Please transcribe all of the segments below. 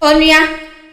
Onua,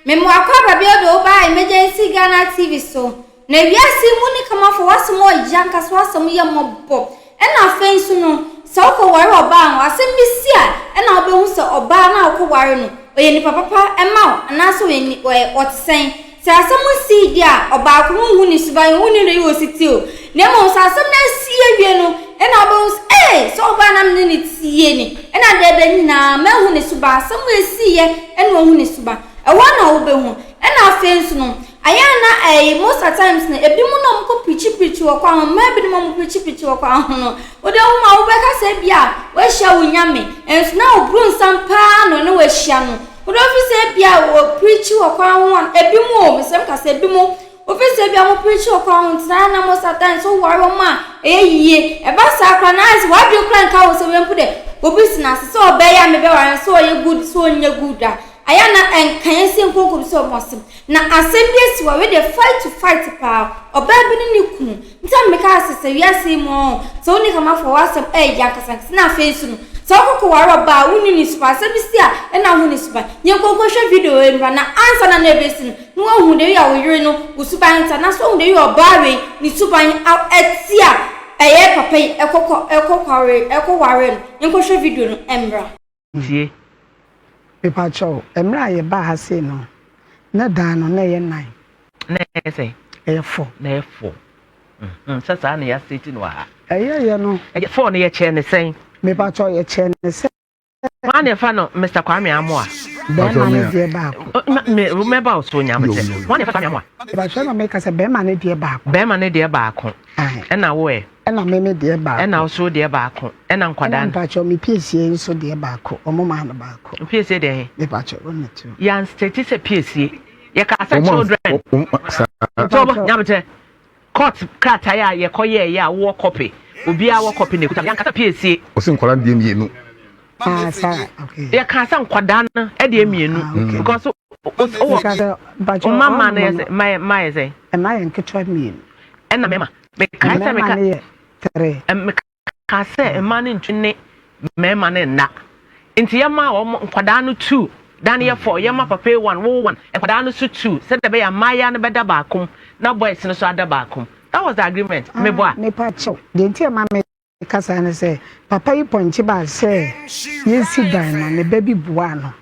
me mo akwaaba bio de wo baa Emergency Ghana TV so. Na wiase yi mu ne kamafo w'asɛm ɔya ankasa w'asɛm yɛ mmɔbɔ. Ɛna afei nso no, sɛ wokɔ ware ɔbaa no, asɛm bi si a, ɛna wobɛhu sɛ ɔbaa no a wokɔ ware no, ɔyɛ nipa papa ma wo anaasɛ ɔyɛ ni ɔyɛ ɔte sɛn. Sɛ asɛm nsii deɛ a, ɔbaako no nhu ne suban, wonni no yɛ ɔsetie o. Na mmom sɛ asɛm no asi awie no, ɛna wobɛhu sɛ, ee, sɛ ɔbaa na mene no tie ni. Ɛna deɛ da nyinaa mahu ne suban, asɛm a ɛsiiɛ ɛna wahu ne suban. Ɛhɔ na wobɛhu. Ɛna afei nso no, ayɛ a na ɛyi, most at times no, ebinom na wɔkɔ pirikyi pirikyi wɔ kwan ho, mmaa binom a wɔpirikyi pirikyi wɔ kwan ho no, wode wo ma wobɛka sɛ ebi a woahyia wo nyame, nso na wo paa na ɔne woahyia no. Wode ofi sɛ ebi a wɔpirikyi wɔ kwan ho a, ebinom o, mesɛm ka sɛ ebinom, ofi sɛ ebi a wɔpirikyi wɔ kwan ho nti na most at times woware wɔn a ɛyɛ yie. Ɛba saa koraa na ayɛ sɛ w'adwene koraa nka wo sɛ wei mpo dɛ obi sena ase sɛ ɔbɛyɛ a mebɛware no sɛ ɔyɛ good sɛ ɔnyɛ good a ayɛ na ɛnka yɛn sɛ nkonkom sɛ ɔmo asɛm. Na asɛm bi asi hɔ, wei deɛ fight to fight paa, ɔbaa bi ne ne kunu. Nti a meka sɛ sɛ wiase yi mu ɔn, sɛ wo ne kamafoɔ w'asɛm ɛyɛ ankasa ankasa na afei nso no, sɛ wokɔkɔ ware ɔbaa a wonni ne suban, asɛm bi si a ɛna wohu ne suban. Yɛnkɔ nkɔhwɛ video wei mmra na ansa na na ɛbɛsi no, na woahu deɛ a wo yere no wo suban te anaasɛ woahu deɛ a ɔbaa wei ne suban ɛte a ɛyɛ papa yi ɛkɔkɔ ɛkɔkɔware ɛkɔware no. Yɛnkɔhwɛ video no mmra. Tie. Mepakyɛw, mmerɛ a yɛbaa ha sei no, na dan no na ɛyɛ nnan. Na ɛyɛ sɛn? Ɛyɛ four. Na ɛyɛ four. Mhm, sɛ saa na yɛasɛti no wɔ ha. Ɛyɛyɛ no. Ɛyɛ four no yɛkyɛɛ ne sɛn? Mepakyɛw, yɛkyɛɛ ne sɛ. Hwan na ɛfa no Mr. Kwame Amoah? Bɛrima no deɛ baako. Me mɛba wo so nyamekyɛ. Hwan na ɛfa Kwame Amoah? Mepakyɛw na meka sɛ bɛrima no deɛ baako. Bɛrima no deɛ baako. Ɛna wo ɛ? Ɛna me me deɛ baako. Ɛna wo so deɛ baako. Ɛna nkwadaa no. Ɛna mpakyɛw me piesie nso deɛ baako. Ɔmo maa no baako. Piesie deɛ he? Mepakyɛw wɔn na tu. Yan state sɛ piesie. Yɛ kaa sɛ children. So nyamekyɛ court krataa a yɛkɔ yɛɛ yɛ a wowɔ copy. Obiara wɔ copy na ekuta. Yan kasa piesie. Ɔsi nkwadaa deɛ mmienu. Ah, saa, okay. Yɛ kaa sɛ nkwadaa no deɛ mmienu. Ah, okay. Because wowɔ mma mmaa no yɛ sɛ mmaa yɛ sɛ. Mmaa yɛ nketewa mmienu. Ɛna mmarima. Mekae sɛ meka. Mmarima no yɛ three. Meka sɛ mmaa no ntu ne mmarima no nna. Nti yɛma wɔn nkwadaa no two. Dan yɛ four. Yɛma papa yi one, wo one. Nkwadaa no so two. Sɛdeɛ ɛbɛyɛ a mmaayewa no bɛda baako mu na boys no so ada baako mu. That was the agreement. Meboa. Mepa kyɛw. Deɛ nti a ɛma me ka saa ne sɛ, papa yi pɔnkye baa sɛ yɛnsi dan no, ne ba bi boaa no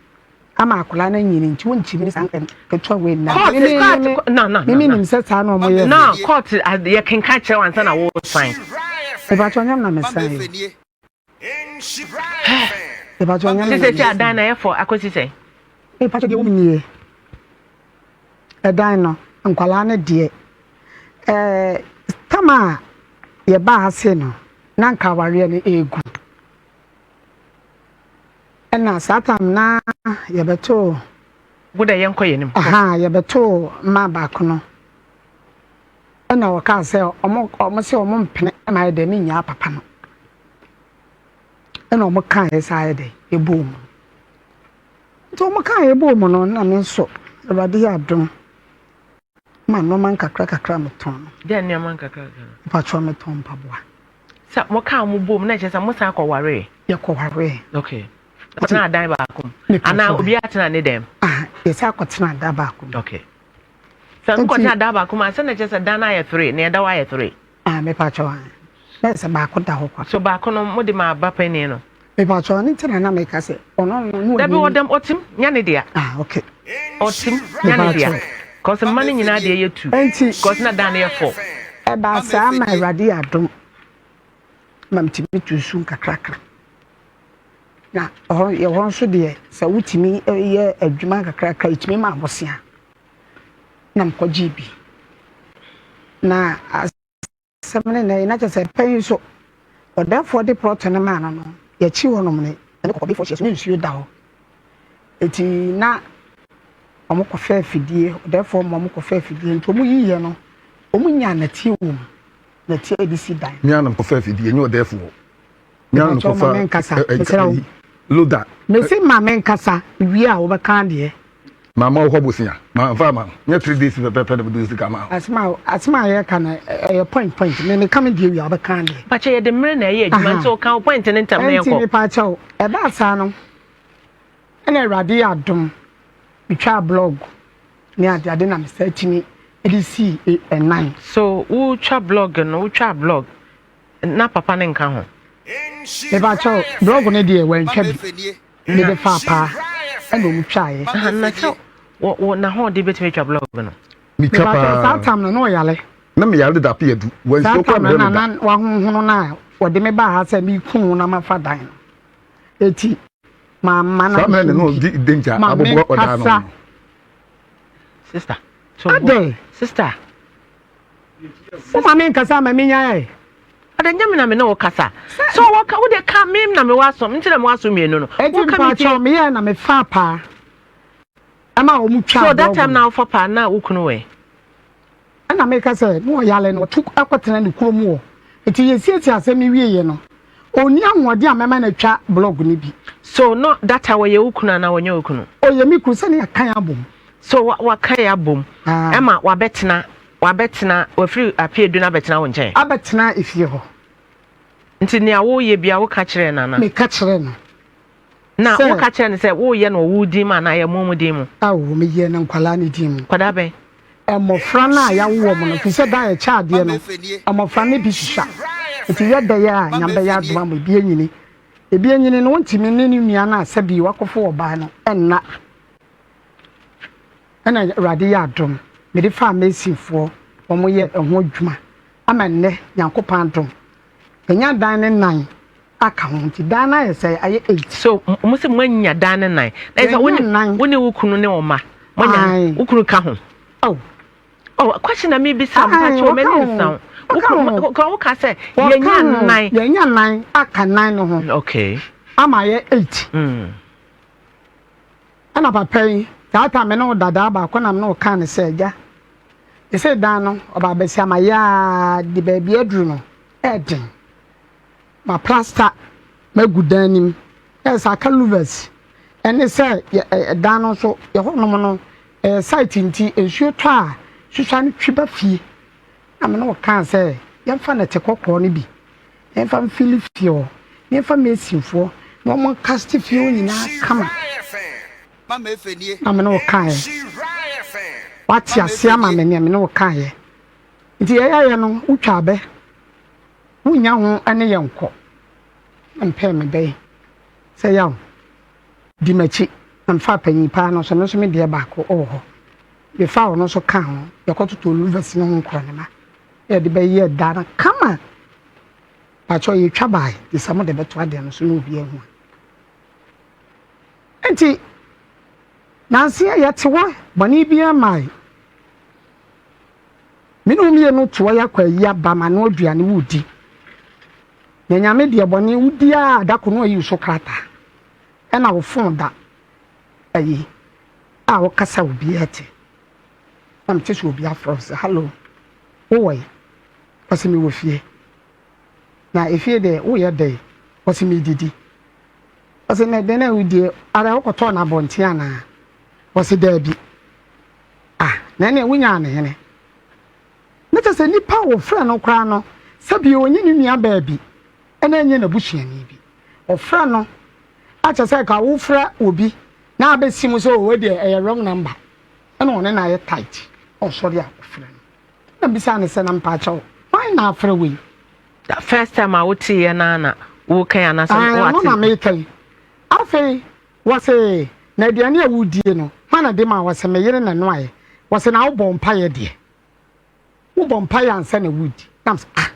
ama akwadaa no anyini nti wontumi ne saa nketewa wei nna. Court, court, no, no, no. Mimi nim sɛ saa na wɔyɛ no. No, court, yɛ kenkan kyerɛ wansa na wo sign. Mepakyɛ ɔnyam na me sign. Mepakyɛ ɔnyam na me sign. Sisi adan na yɛ fɔ akosi sɛn. Mepakyɛ deɛ wɔn nie. Ɛdan no, nkwadaa no deɛ, ɛɛ tam a yɛbaa ha sei no, na nka awareɛ no ɛregu. Ɛna saa tam na yɛbɛtoo. Wo dɛ yɛnkɔ yɛn anim. Aha, yɛbɛtoo mmaa baako no. Ɛna wɔkaa sɛ ɔmo ɔmo sɛ ɔmo mpene ma ayɛ dɛ menyaa papa no. Ɛna ɔmo kaa yɛ saa ayɛ dɛ ɛbɔɔ mu. Nti wɔn kaa yɛbɔɔ mu no na me nso Awurade yɛ adom ma nneɛma nkakra kakra metɔn no. Dɛn nneɛma nkakra kakra? Mpakyɛw metɔn mpaboa. Sɛ mo kaa mo bom na ɛkyerɛ sɛ mo san kɔ waree? Yɛkɔ waree. Okay. Tena adan baako mu. Anaa obiara tena ne dɛm? Ah, yɛsan akɔ tena adan baako mu. Okay. Sɛ mo kɔ tena adan baako mu a sɛ na ɛkyerɛ sɛ dan no ayɛ three na ɛda hɔ ayɛ three. Ah, mepakyɛw ah. Na sɛ baako da hɔ kwa. So baako no mo de ma aba panyin no? Mepakyɛw ne ti na na meka sɛ ɔno no no. Dabi ɔdam ɔtim nya ne dea. Ah, okay. Ɔtim nya ne dea. Cause mma no nyinaa deɛ yɛ two. Enti. Cause na dan no yɛ four. Ɛbaa saa ma Awurade yɛ adom ma metumi tu nsu nkakrakra. Na ɛhɔ yɛ hɔ nso deɛ sɛ wotumi yɛ adwuma nkakrakra ɛtumi ma abosea. Na mekɔgyee bi. Na asɛm no nnɛ na kyerɛ sɛ pɛ yi nso ɔdɛfoɔ de prɔto no maa no no yɛkyi hɔnom no ɛne kɔkɔbefoɔ hyɛ so ne nsuo da hɔ eti na wɔn kɔfɛ afidie ɔdɛfoɔ ma wɔn kɔfɛ afidie nti wɔn yiiɛ no wɔn nyaa nɛteɛ wɔ mu nɛteɛ a yɛde si dan. Mia na mekɔfɛ afidie nyɛ ɔdɛfoɔ. Mia na mekɔfa loda. Mesi ma menkasa wie a wobɛka adeɛ. Mama wo hɔ bosea. Mamfa ama wo. Nyɛ 3 days pɛpɛpɛ na mede sika ma wo. Asɛm a asɛm a yɛka no ɛyɛ point point. Me meka me deɛ wie a wobɛka adeɛ. Pakyɛ yɛde mmerɛ na ɛyɛ adwuma nti woka wo point no ntɛm na yɛnkɔ. Nti mepakyɛw ɛbaa saa no ɛna Awurade yɛ adom. Metwaa blog ne adeade na mesan tumi de sii ɛnan. So wotwa blog no, wotwaa blog na papa no nka ho? Mepakyɛw, blog no deɛ wantwa bi. Mede faa paa ɛna ɔmo twaeɛ. Na sɛ wɔ wɔ n'ahoɔden bɛtumi atwa blog no? Metwa Mepakyɛw, paa. saa tam no na ɔyare. Na meyare deda ape adu. Saa Wansuo koraa tam no mehwɛ na no da. na wahonhono no a wɔde me baa ha sɛ meku no na mafa dan no. Eti mamma no Saa mmerɛ no na anso ɔdi bi. danger Ma abobɔ ɔdan no menkasa. ho. Sister, so Adɛn? Sister. Woma menkasa ama menya ɛ. Adɛn nyɛ me na me ne wo kasa. So wɔka wo de ka me na mewɔ asom nti na mewɔ asom mmienu no. Eti Woka me tie. mpakyɛw meyɛɛ na mefaa paa. Ɛma wɔn twaa So that blɔg time no. na wofa paa na wo kunu wɛ? Ɛna meka sɛ na ɔyare no ɔtu akɔtena ne kurom hɔ. Nti yɛsiesie asɛm no wieeɛ no, ɔnni ahoɔden a mɛma no atwa blɔg no bi. So no that time ɔyɛ wo kunu anaa ɔnyɛ wo kunu? Ɔyɛ me kunu sɛdeɛ yɛaka yɛn abom. So waka yɛn abom ɛma wabɛtena wabɛtena wafiri Apeadu no abɛtena wo nkyɛn? Abɛtena efie hɔ. Nti nea woyɛ biara woka kyerɛɛ no anaa? Meka kyerɛɛ no. Na woka kyerɛ no sɛ woreyɛ no wɔ wo din mu anaa ɛyɛ mo mo din mu? Ao, meyɛɛ no nkwadaa no din mu. Nkwadaa bɛn? Mmɔfra no a yɛawo wɔn no, ɛfiri sɛ da a yɛkyɛ adeɛ no, mmɔfra no bi susua. Nti yɛ dɛ a Nyame bɛyɛ adom ama ebi anyini. Ebi anyini no, wontumi ne ne nua no a sɛbi wakɔfo ɔbaa no nna. Ɛna Awurade yɛ adom, mede faa masonfoɔ, wɔn yɛ ɛho adwuma ama nnɛ Nyankopɔn adom, yɛanya dan no nan. aka ho nti dan no ayɛ sɛ ayɛ eight. So mo sɛ moanya dan no nan. Na sɛ wo ne wo ne wo kunu ne wo mma. Moanya wo kunu ka ho. Oh. Oh, question na mi bisa mpa kyɛ o mani nsa wo. Wo kunu ka wo ka sɛ yɛnya nan. Yɛnya nan aka nan no ho. Okay. Ama ayɛ eight. Mm. Ɛna papa yi saa ta me ne wo dadaa baako na me ne wo kaa ne sɛ agya. Ɛsɛ dan no ɔba abɛsi ama yɛa de baabi aduru no ɛɛden. Ma plasta magu dan no mu. Ɛyɛ sɛ aka louvers ɛne sɛ yɛ dan no nso yɛ hɔnom no ɛyɛ site nti nsuo tɔ a susua no twi ba fie. Na me ne wo kaa sɛ yɛmfa nɛte kɔkɔɔ no bi na yɛmfa mfili fie hɔ na yɛmfa masonfoɔ na wɔn nkaste fie hɔ nyinaa kama. Na me ne wo kaeɛ. Wate aseɛ ama me nea me ne wo kaeɛ. Nti yɛyɛeɛ no wotwa abɛ. Wonnya ho ne yɛn nkɔ. Na mepɛɛ me bɛn sɛ yaw di m'akyi na mefaa panyin paa no nso, me nso me deɛ baako wɔ hɔ. Mefaa ɔno nso kaa ho, yɛkɔtotɔɔ louvers no ho nkorɔnema na yɛde bɛyɛɛ da no kama. Pakyɛw yɛtwa bae nti sɛ mode bɛto adeɛ no so na obi ahu a. Nti nanse yɛte hɔ bɔne biara mmae. Me ne wo mienu toɔ yakɔ ayi aba ma no aduane wo di na nyame deɛ bɔne wo di aa da ko no ayi wo so krataa ɛna wo phone da ayi a wo kasa obiaa te na me te sɛ obi afrɛ wo sɛ hallo wo wɔ he ɔse me wɔ fie na efie deɛ wo yɛ dɛn ɔse me didi ɔse na dɛn na wo die ara wo kɔtɔɔ no abɔnten anaa ɔse daabi Ah, na ɛneɛ wonyaa no hene? Na kyerɛ sɛ nipa a wɔfrɛ no koraa no, sɛbi ɔnyɛ ne nua baa bi, ɛna ɛnyɛ n'abusuani bi. Ɔfrɛ no, a kyerɛ sɛ ka wofrɛ obi na abɛsi mu sɛ oh, wei deɛ ɛyɛ wrong number, ɛna ɔne no ayɛ tight, ɔsɔre a ɔfrɛ no. Ɛna bisaa no sɛ, na mpaakyɛw, hwan na afrɛ wei? The first time a woteeɛ no ara na wokan anaasɛ Ae, ɔno na woate? mekan. Afei, Wɔse, Na aduane a woredie no, hwan na de maa wo? Wɔse, Me yere na ɛnoaeɛ. Wɔse, Na wobɔɔ mpaeɛ deɛ? Wobɔ mpaeɛ ansa na woredi? Na mese, Ah!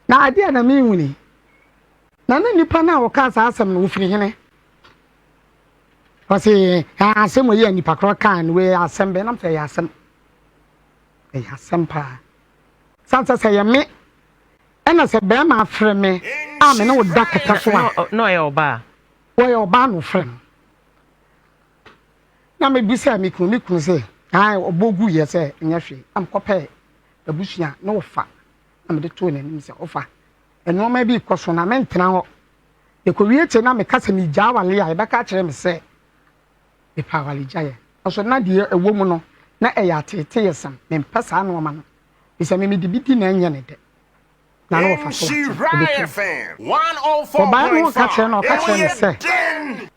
Na adeɛ a na menhunu yi, na na nipa no a ɔkaa saa asɛm no, ɔfiri hene? Wɔse, Ah, asɛm wei a nipa korɔ kaa no, wei yɛ asɛm bɛn? Na mese, Ɛyɛ asɛm. Ɛyɛ asɛm paa. Sane sɛ sɛ ɛyɛ me, ɛna sɛ bɛrima afrɛ me a me ne wo da kɛtɛ so a. Na ɔyɛ ɔbaa? Wɔyɛ ɔbaa na ɔfrɛ no. Na mebisaa me kunu, me kunu sɛ, ae, ɔbɔ guiɛ sɛ nyɛ hwee. Na mekɔpɛɛ abusua ne ɔfa na mede too n'anim sɛ, ɔfa, nneɛma bi rekɔ so na mentena hɔ. Yɛkɔwie akyire na meka sɛ megyaa awale a, yɛbɛka akyerɛ me sɛ mepɛ awaregyaeɛ. Nso na deɛ ɛwɔ mu no, na ɛyɛ ateeteesɛm. Mempɛ saa nneɛma no. Ɛfiri sɛ me mede bi di na ɛnyɛ ne dɛ. na na wɔfa so ate obetu. Ɔbaa no ɔka kyerɛ no ɔka kyerɛ no sɛ,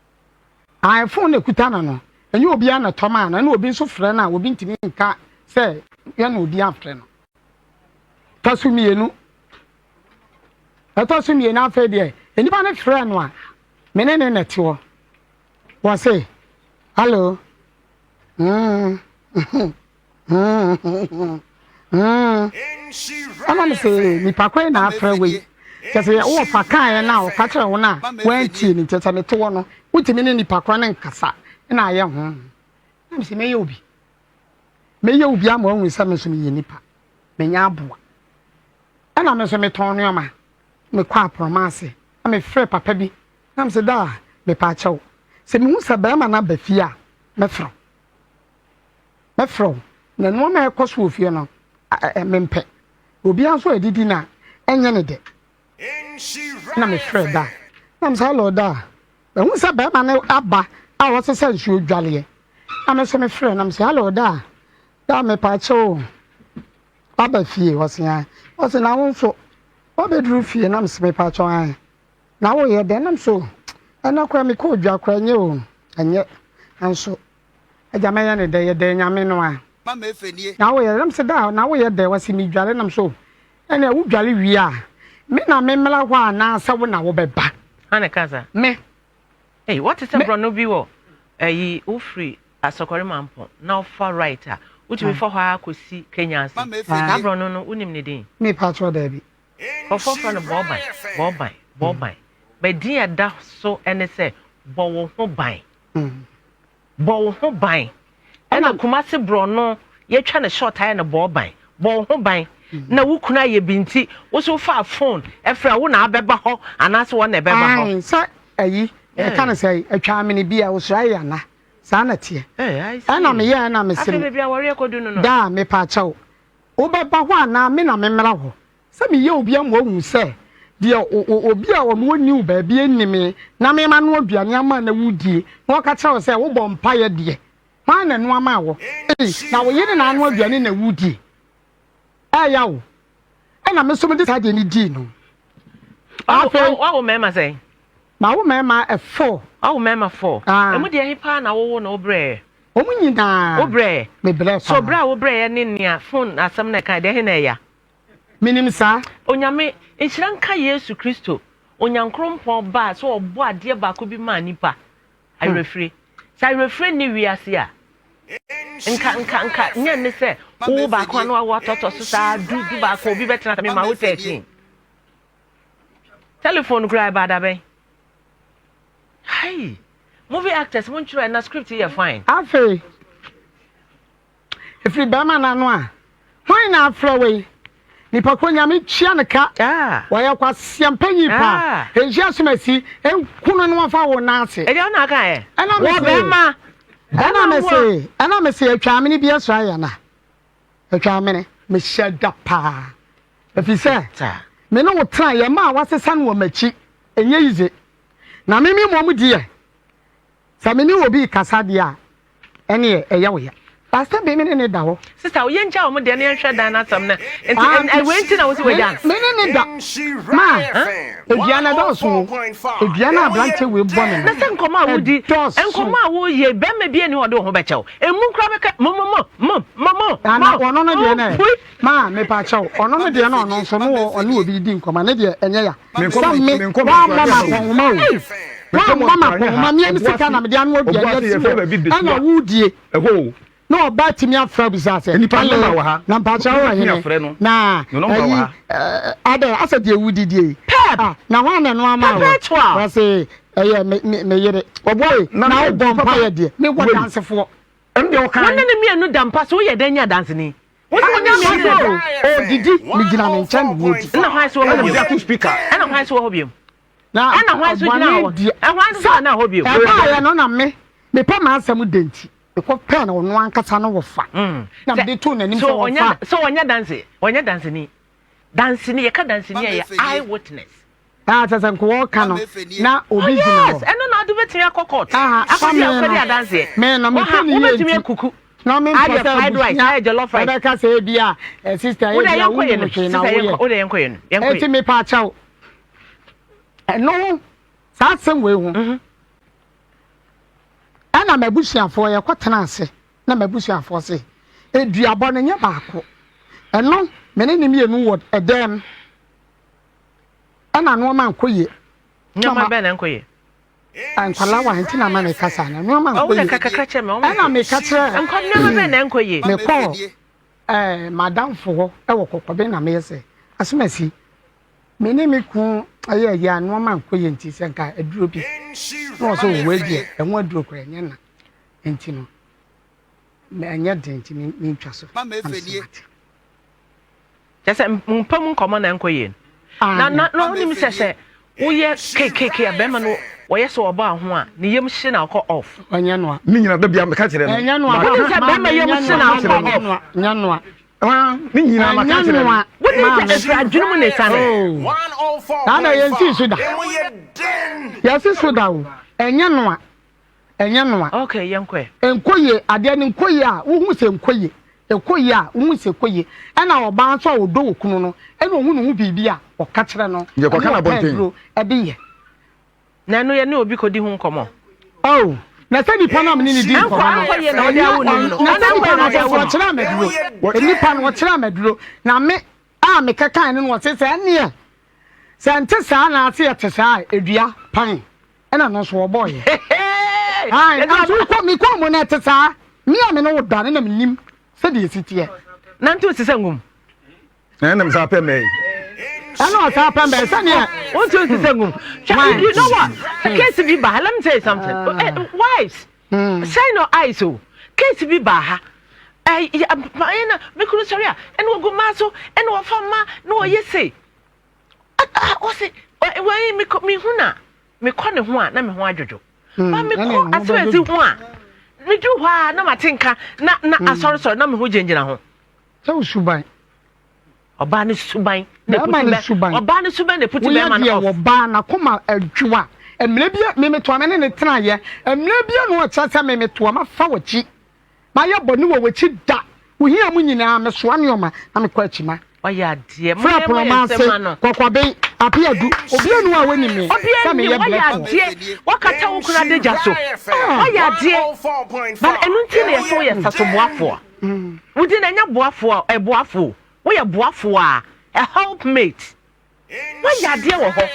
ae phone na ekuta no no. Ɛnyɛ obiara na ɛtɔ maa no, ɛna obi nso frɛ no a obi ntumi nka sɛ yɛ na obi amfrɛ no. Ɛtɔ so mmienu, ɛtɔ so mmienu afei deɛ nnipa no frɛ no a me ne ne na ɛte hɔ. Wɔse, hello, mm, Ɛna me se nipa koro na afrɛ wei kyɛ sɛ wowɔ fa kaeɛ no a ɔka kyerɛ wo no a woantie no nti sɛ mete hɔ no wotumi ne nipa korɔ no nkasa na ayɛ ho na me se mɛyɛ obi mɛyɛ obi ama wahu sɛ me nso meyɛ nipa menyɛ aboa ɛna me nso metɔn nneɛma mekɔ aporɔma ase na mefrɛ papa bi na me se daa mepa akyɛw sɛ mehu sɛ bɛrima no aba fie a mɛfrɛ wo Mɛfrɛ wo, na nneɛma a ɛkɔ so wɔ fie no, mempɛ. Obiara nso adidi no a, ɛnyɛ ne dɛ. Ɛna mefrɛɛ Da. Na mesɛ, hello Da. Mahu sɛ bɛrima no aba a ɔsesa nsuo dwaleɛ. Na me nso mefrɛ na mesɛ, hello Da. Da mepaakyɛ o. Waba fie? Ɔse ae. Ɔse na wo nso wabɛduru fie? Na mesɛ mepaakyɛ ae. Na woyɛ dɛn? Na mesɛ o, ɛnɛ koraa mekɔɔ dwa koraa ɛnyɛ o, ɛnyɛ. Nanso Agya mɛyɛ ne dɛ yɛdɛ nyame no a. Na woyɛ dɛ mese da na woyɛ dɛ wɔse medware nam so ɛnna wodware wie a me na me mmra hɔ anaasɛ wo na wobɛba. Hane kasa. Me. Hey, what is a borɔno bi wɔ ɛyi wofiri asɔkɔre mampɔn na wofa right a wotumi fa hɔ ara kɔsi Kenya ase. Saa borɔno no wonim ne din? Me patrɔ daabi. Nkurɔfoɔ frɛ no bɔɔban, bɔɔban, bɔɔban. But din a ɛda so ne sɛ bɔ wo ho ban. Bɔ wo ho ban. Ɛna Kumasi borɔno yɛtwa no short ayɛ no bɔɔ ban. Bɔ wo ho ban. Na wo kunu ayɛ bi nti wo so wofaa phone ɛfrɛ wo na abɛba hɔ anaasɛ wɔn na ɛbɛba hɔ. Ae sɛ ayi yɛka no sɛ atwa amene bi a osura yɛ ana saa na teɛ. Ɛna meyɛ ɛna mese Afei baabi awareɛ kɔdu no no. Daa mepaakyɛw wobɛba hɔ anaa me na memmra hɔ Sɛ meyɛ obi ama wahu sɛ deɛ obi a ɔno ɔnni wo baabi nni me na me manoa aduane ama na wodie na ɔka kyerɛ wo sɛ wobɔ mpaeɛ deɛ, hwan na ɛnoa maa wo? Ei, na wo yere na anoa aduane na wodie? Ɛɛya o. Ɛna me nso mede saa deɛ no dii no. Afei, wawo mmarima sɛn? Mawo mmarima four. Wawo mmarima four. Ah. Emu deɛ he paa na wowo na wobrɛɛ? Wɔn nyinaa. Wobrɛɛ? Mebrɛɛ paa. So brɛ a wobrɛɛ ne nea phone asɛm na ɛka deɛ he na ɛya? Menim saa. Onyame, nhyira nka Yesu Kristo, Onyankrompɔn Ba a sɛ ɔbɔ adeɛ baako bi maa nipa, awerɛfire. Sɛ awerɛfire nni wiase a, nka, nka, nka, nyɛ nne sɛ wowo baako a na wawo atɔtɔ so saa du, du baako, obi bɛtena sɛ mema wo 13. Telephone koraa ɛbaa da bɛn? Hai! Movie actors mo ntwerɛ na script yɛ fine. Afei. Ɛfiri barima no ano a, hwan na afrɛ wo yi? Nipa ko Nyame tua no ka. Wɔyɛ kwasia mpanyin paa. Nhyia asomasi nku no na wɔmfa wo nan ase. Ɛdeɛ ɔna aka ɛ. Ɛna me se. Bɛrima. Ɛna me se. Ɛna me se atwa amene bi asra yɛ na. Atwa amene. Mehyɛ da paa. Ɛfiri sɛ me ne wo tena yɛ ma a wasesa no wɔ m'akyi. Ɛnyɛ yize. Na me me mmom deɛ. Sɛ me ne obi rekasa deɛ a, ɛneɛ ɛyɛ wo ya. Pastor bi me ne ne da hɔ. Sister, yɛn gya wɔn deɛ na yɛn hwɛ dan n'asɛm na nti ah, wei nti na wosi wɔ gya no. Me ne ne da. Ma, edua na ɛdɔɔso o. Edua na aberante wei bɔ me no. Na sɛ nkɔmɔ a wodi, nkɔmɔ a woyɛ, bɛrima bi ani hɔ ɔde wo ho bɛkyɛw. Emu nkura bɛka mo mo mo mo mo mo. Ana ɔno no deɛ na ma mepa kyɛw ɔno no deɛ na ɔno nso no ɔne obi di nkɔmɔ ne deɛ ɛnyɛ ya. Sɛ me wammɔ m'akɔnhoma o, wammɔ m'akɔnhoma, me ani sika na mede ano aduane asi hɔ, ɛna wodie. Na ɔbaa tumi afrɛ bisa sɛ, Hello, na mpakyɛ wɔ hene? Na ayi, adɛ, asɛ deɛ wodidie yi? Ah, na hwan na ɛno ama wo? Wɔse, ɛyɛ me yere. Ɔboa, na wobɔ mpaeɛ deɛ, mewɔ dansefoɔ. Wo ne ne mmienu da mpa so, woyɛ dɛn nya danseni? Odidi, megyina ne nkyɛn na wɔdi. Ɛna hwan so wɔ hɔ bio? Ɛna hwan so wɔ hɔ bio? Ɛna hwan so gyina hɔ? Ɛhwan so na hɔ bio? Ɛbaayɛ no na me mepɛ m'asɛm dɛ nti mekɔ pɛɛ na ɔno ankasa no wɔfa mm. na mede too n'anim sɛ wɔfa. So ɔnyɛ danse ɔnyɛ danseni danseni yɛka danseni a yɛ eye witness. Ah, kyerɛ sɛ nka wɔka no na obi oh, gyina hɔ. Ɛno na ɔde bɛtumi akɔ court. Akɔdi akɔdi adanseɛ. Me no mepɛ ne yie wobɛtumi akuku. Na me mpɛ sɛ abusua ɛbɛka sɛ ebi a eh, sister ebi a wonim hwee na woyɛ. Wode yɛnkɔ yɛ no. Eti mepa akyɛw. Ɛno ho saa asɛm wei ho. Mhm. Ɛna m'abusuafoɔ yɛkɔtenaa ase na m'abusuafoɔ se, Aduabɔ no nyɛ baako. Ɛno me ne ne mmienu wɔ ɛdɛm. Ɛna nnoɔma nkɔ yie. Nneɛma bɛn na nkɔ yie? Nkwadaa wa nti na ama meka saa no. Nneɛma nkɔ yie. Kakra kyerɛ me. Ɛna meka kyerɛ. Nkɔ nneɛma bɛn na nkɔ yie? Mekɔɔ ɛɛ madamfo hɔ ɛwɔ kɔkɔben na meyɛ sɛ asomasi me ne me kun ɛyɛ ɛyɛ a nneɛma nkɔ yie nti sɛ nka aduro bi na wɔ sɛ owó deɛ ɛho aduro kora ɛnyɛ na nti no ɛnyɛ den nti mentwa so na mesɛ mate. Kyerɛ sɛ mpa mu nkɔmmɔ na ɛnkɔ yie no. Na na na wonim sɛ sɛ woyɛ kekeke a bɛrima no wɔyɛ sɛ ɔbɔ ho a ne yam hye na ɔkɔ off. Ɔnyɛ noa. Ne nyina da bia meka kyerɛ no. Ɛnyɛ noa. Wonim sɛ bɛrima yam hye na ɔkɔ off. Nyɛ noa. Ne nyina maka kyerɛ no. Wonim sɛ ɛfiri adwene mu na ɛsiane. Saa na yɛnsi so da. Yɛsi so da o. Ɛnyɛ noa. Ɛnyɛ noa. Okay, yɛnkɔ ɛ. Ɛnkɔ yie, adeɛ no nkɔ yie a, wohu sɛ ɛnkɔ yie. Ɛkɔ yie a, wohu sɛ ɛkɔ yie. Ɛna ɔbaa nso a ɔdɔ okunu no, ɛna ɔhu ne ho biribi a, ɔka kyerɛ no. Yɛkɔka no Ɛna ɔpɛ abɔnten. aduro ɛde yɛ. Na ɛno yɛne obi kɔdi ho nkɔmmɔ. Oh, na sɛ nipa no a mene ne di Ɛnkɔ nkɔmmɔ no, ankɔ yie na ɔde ɛnyɛ awo nim no. na Ɛno sɛ ankɔ nipa yie no na ɔde ɔsɛ awo nim. ɔkyerɛ me aduro. Nipa no ɔkyerɛ me aduro. Na me a mekɛkae no no ɔse sɛ ɛneɛ sɛ nte saa na ase yɛte saa a, edua pan. Ɛna no nso wɔbɔɔyɛ. Ae, nanso wokɔ mekɔɔ mu no ɛte saa. Me a me ne wo da no na menim sɛdeɛ ɛsi teɛ. Nante wo te sɛ ngum. Ɛna me saa pɛ mɛyi. Ɛna ɔsaa pɛ mɛyi sɛdeɛ. Wonte wo te sɛ ngum. You know what? Case bi ba ha. Let me tell you something. Mm. Eh, wives, mm. shine your eyes o. Case bi ba ha. Eh, na me kunu sɔre a, ɛna ogu mmaa so, ɛna ɔfa mmaa, na ɔyɛ sei. Ɔse wei mekɔ mehu na mekɔ ne ho a na me ho adwodwo. Hmm, ba mekɔ asɛmasi ho a meduru hɔ a na mate nka na na hmm. asɔresɔre na me ho gyinagyina ho. Sɛ wo suban. Ɔbaa ne suban na eputi bɛ ɔbaa ne suban na eputi bɛrima no off. Woyɛ deɛ ɔbaa n'akoma adwo a mmerɛ bi memetoa me ne ne tenaeɛ mmerɛ bi na ɔkyerɛ sɛ memetoa mafa w'akyi. Mayɛ bɔne wɔ w'akyi da. Wo hia mu nyinaa, mesoa nneɛma na mekɔ akyi ma. Wayɛ adeɛ. Frɛ aporɔma ase, kɔkɔben, apeadu, obiara nni hɔ a wanim me Obiara sɛ nnim, meyɛ wayɛ brɛfoɔ. adeɛ. Wakata wo kunu adagya so. Wayɛ adeɛ. But ɛno nti na yɛsɛ woyɛ sasoboafoɔ. Wo din ɛnyɛ boafoɔ, ɛboafoɔ o. Woyɛ boafoɔ a, a helpmate. Woayɛ adeɛ wɔ hɔ.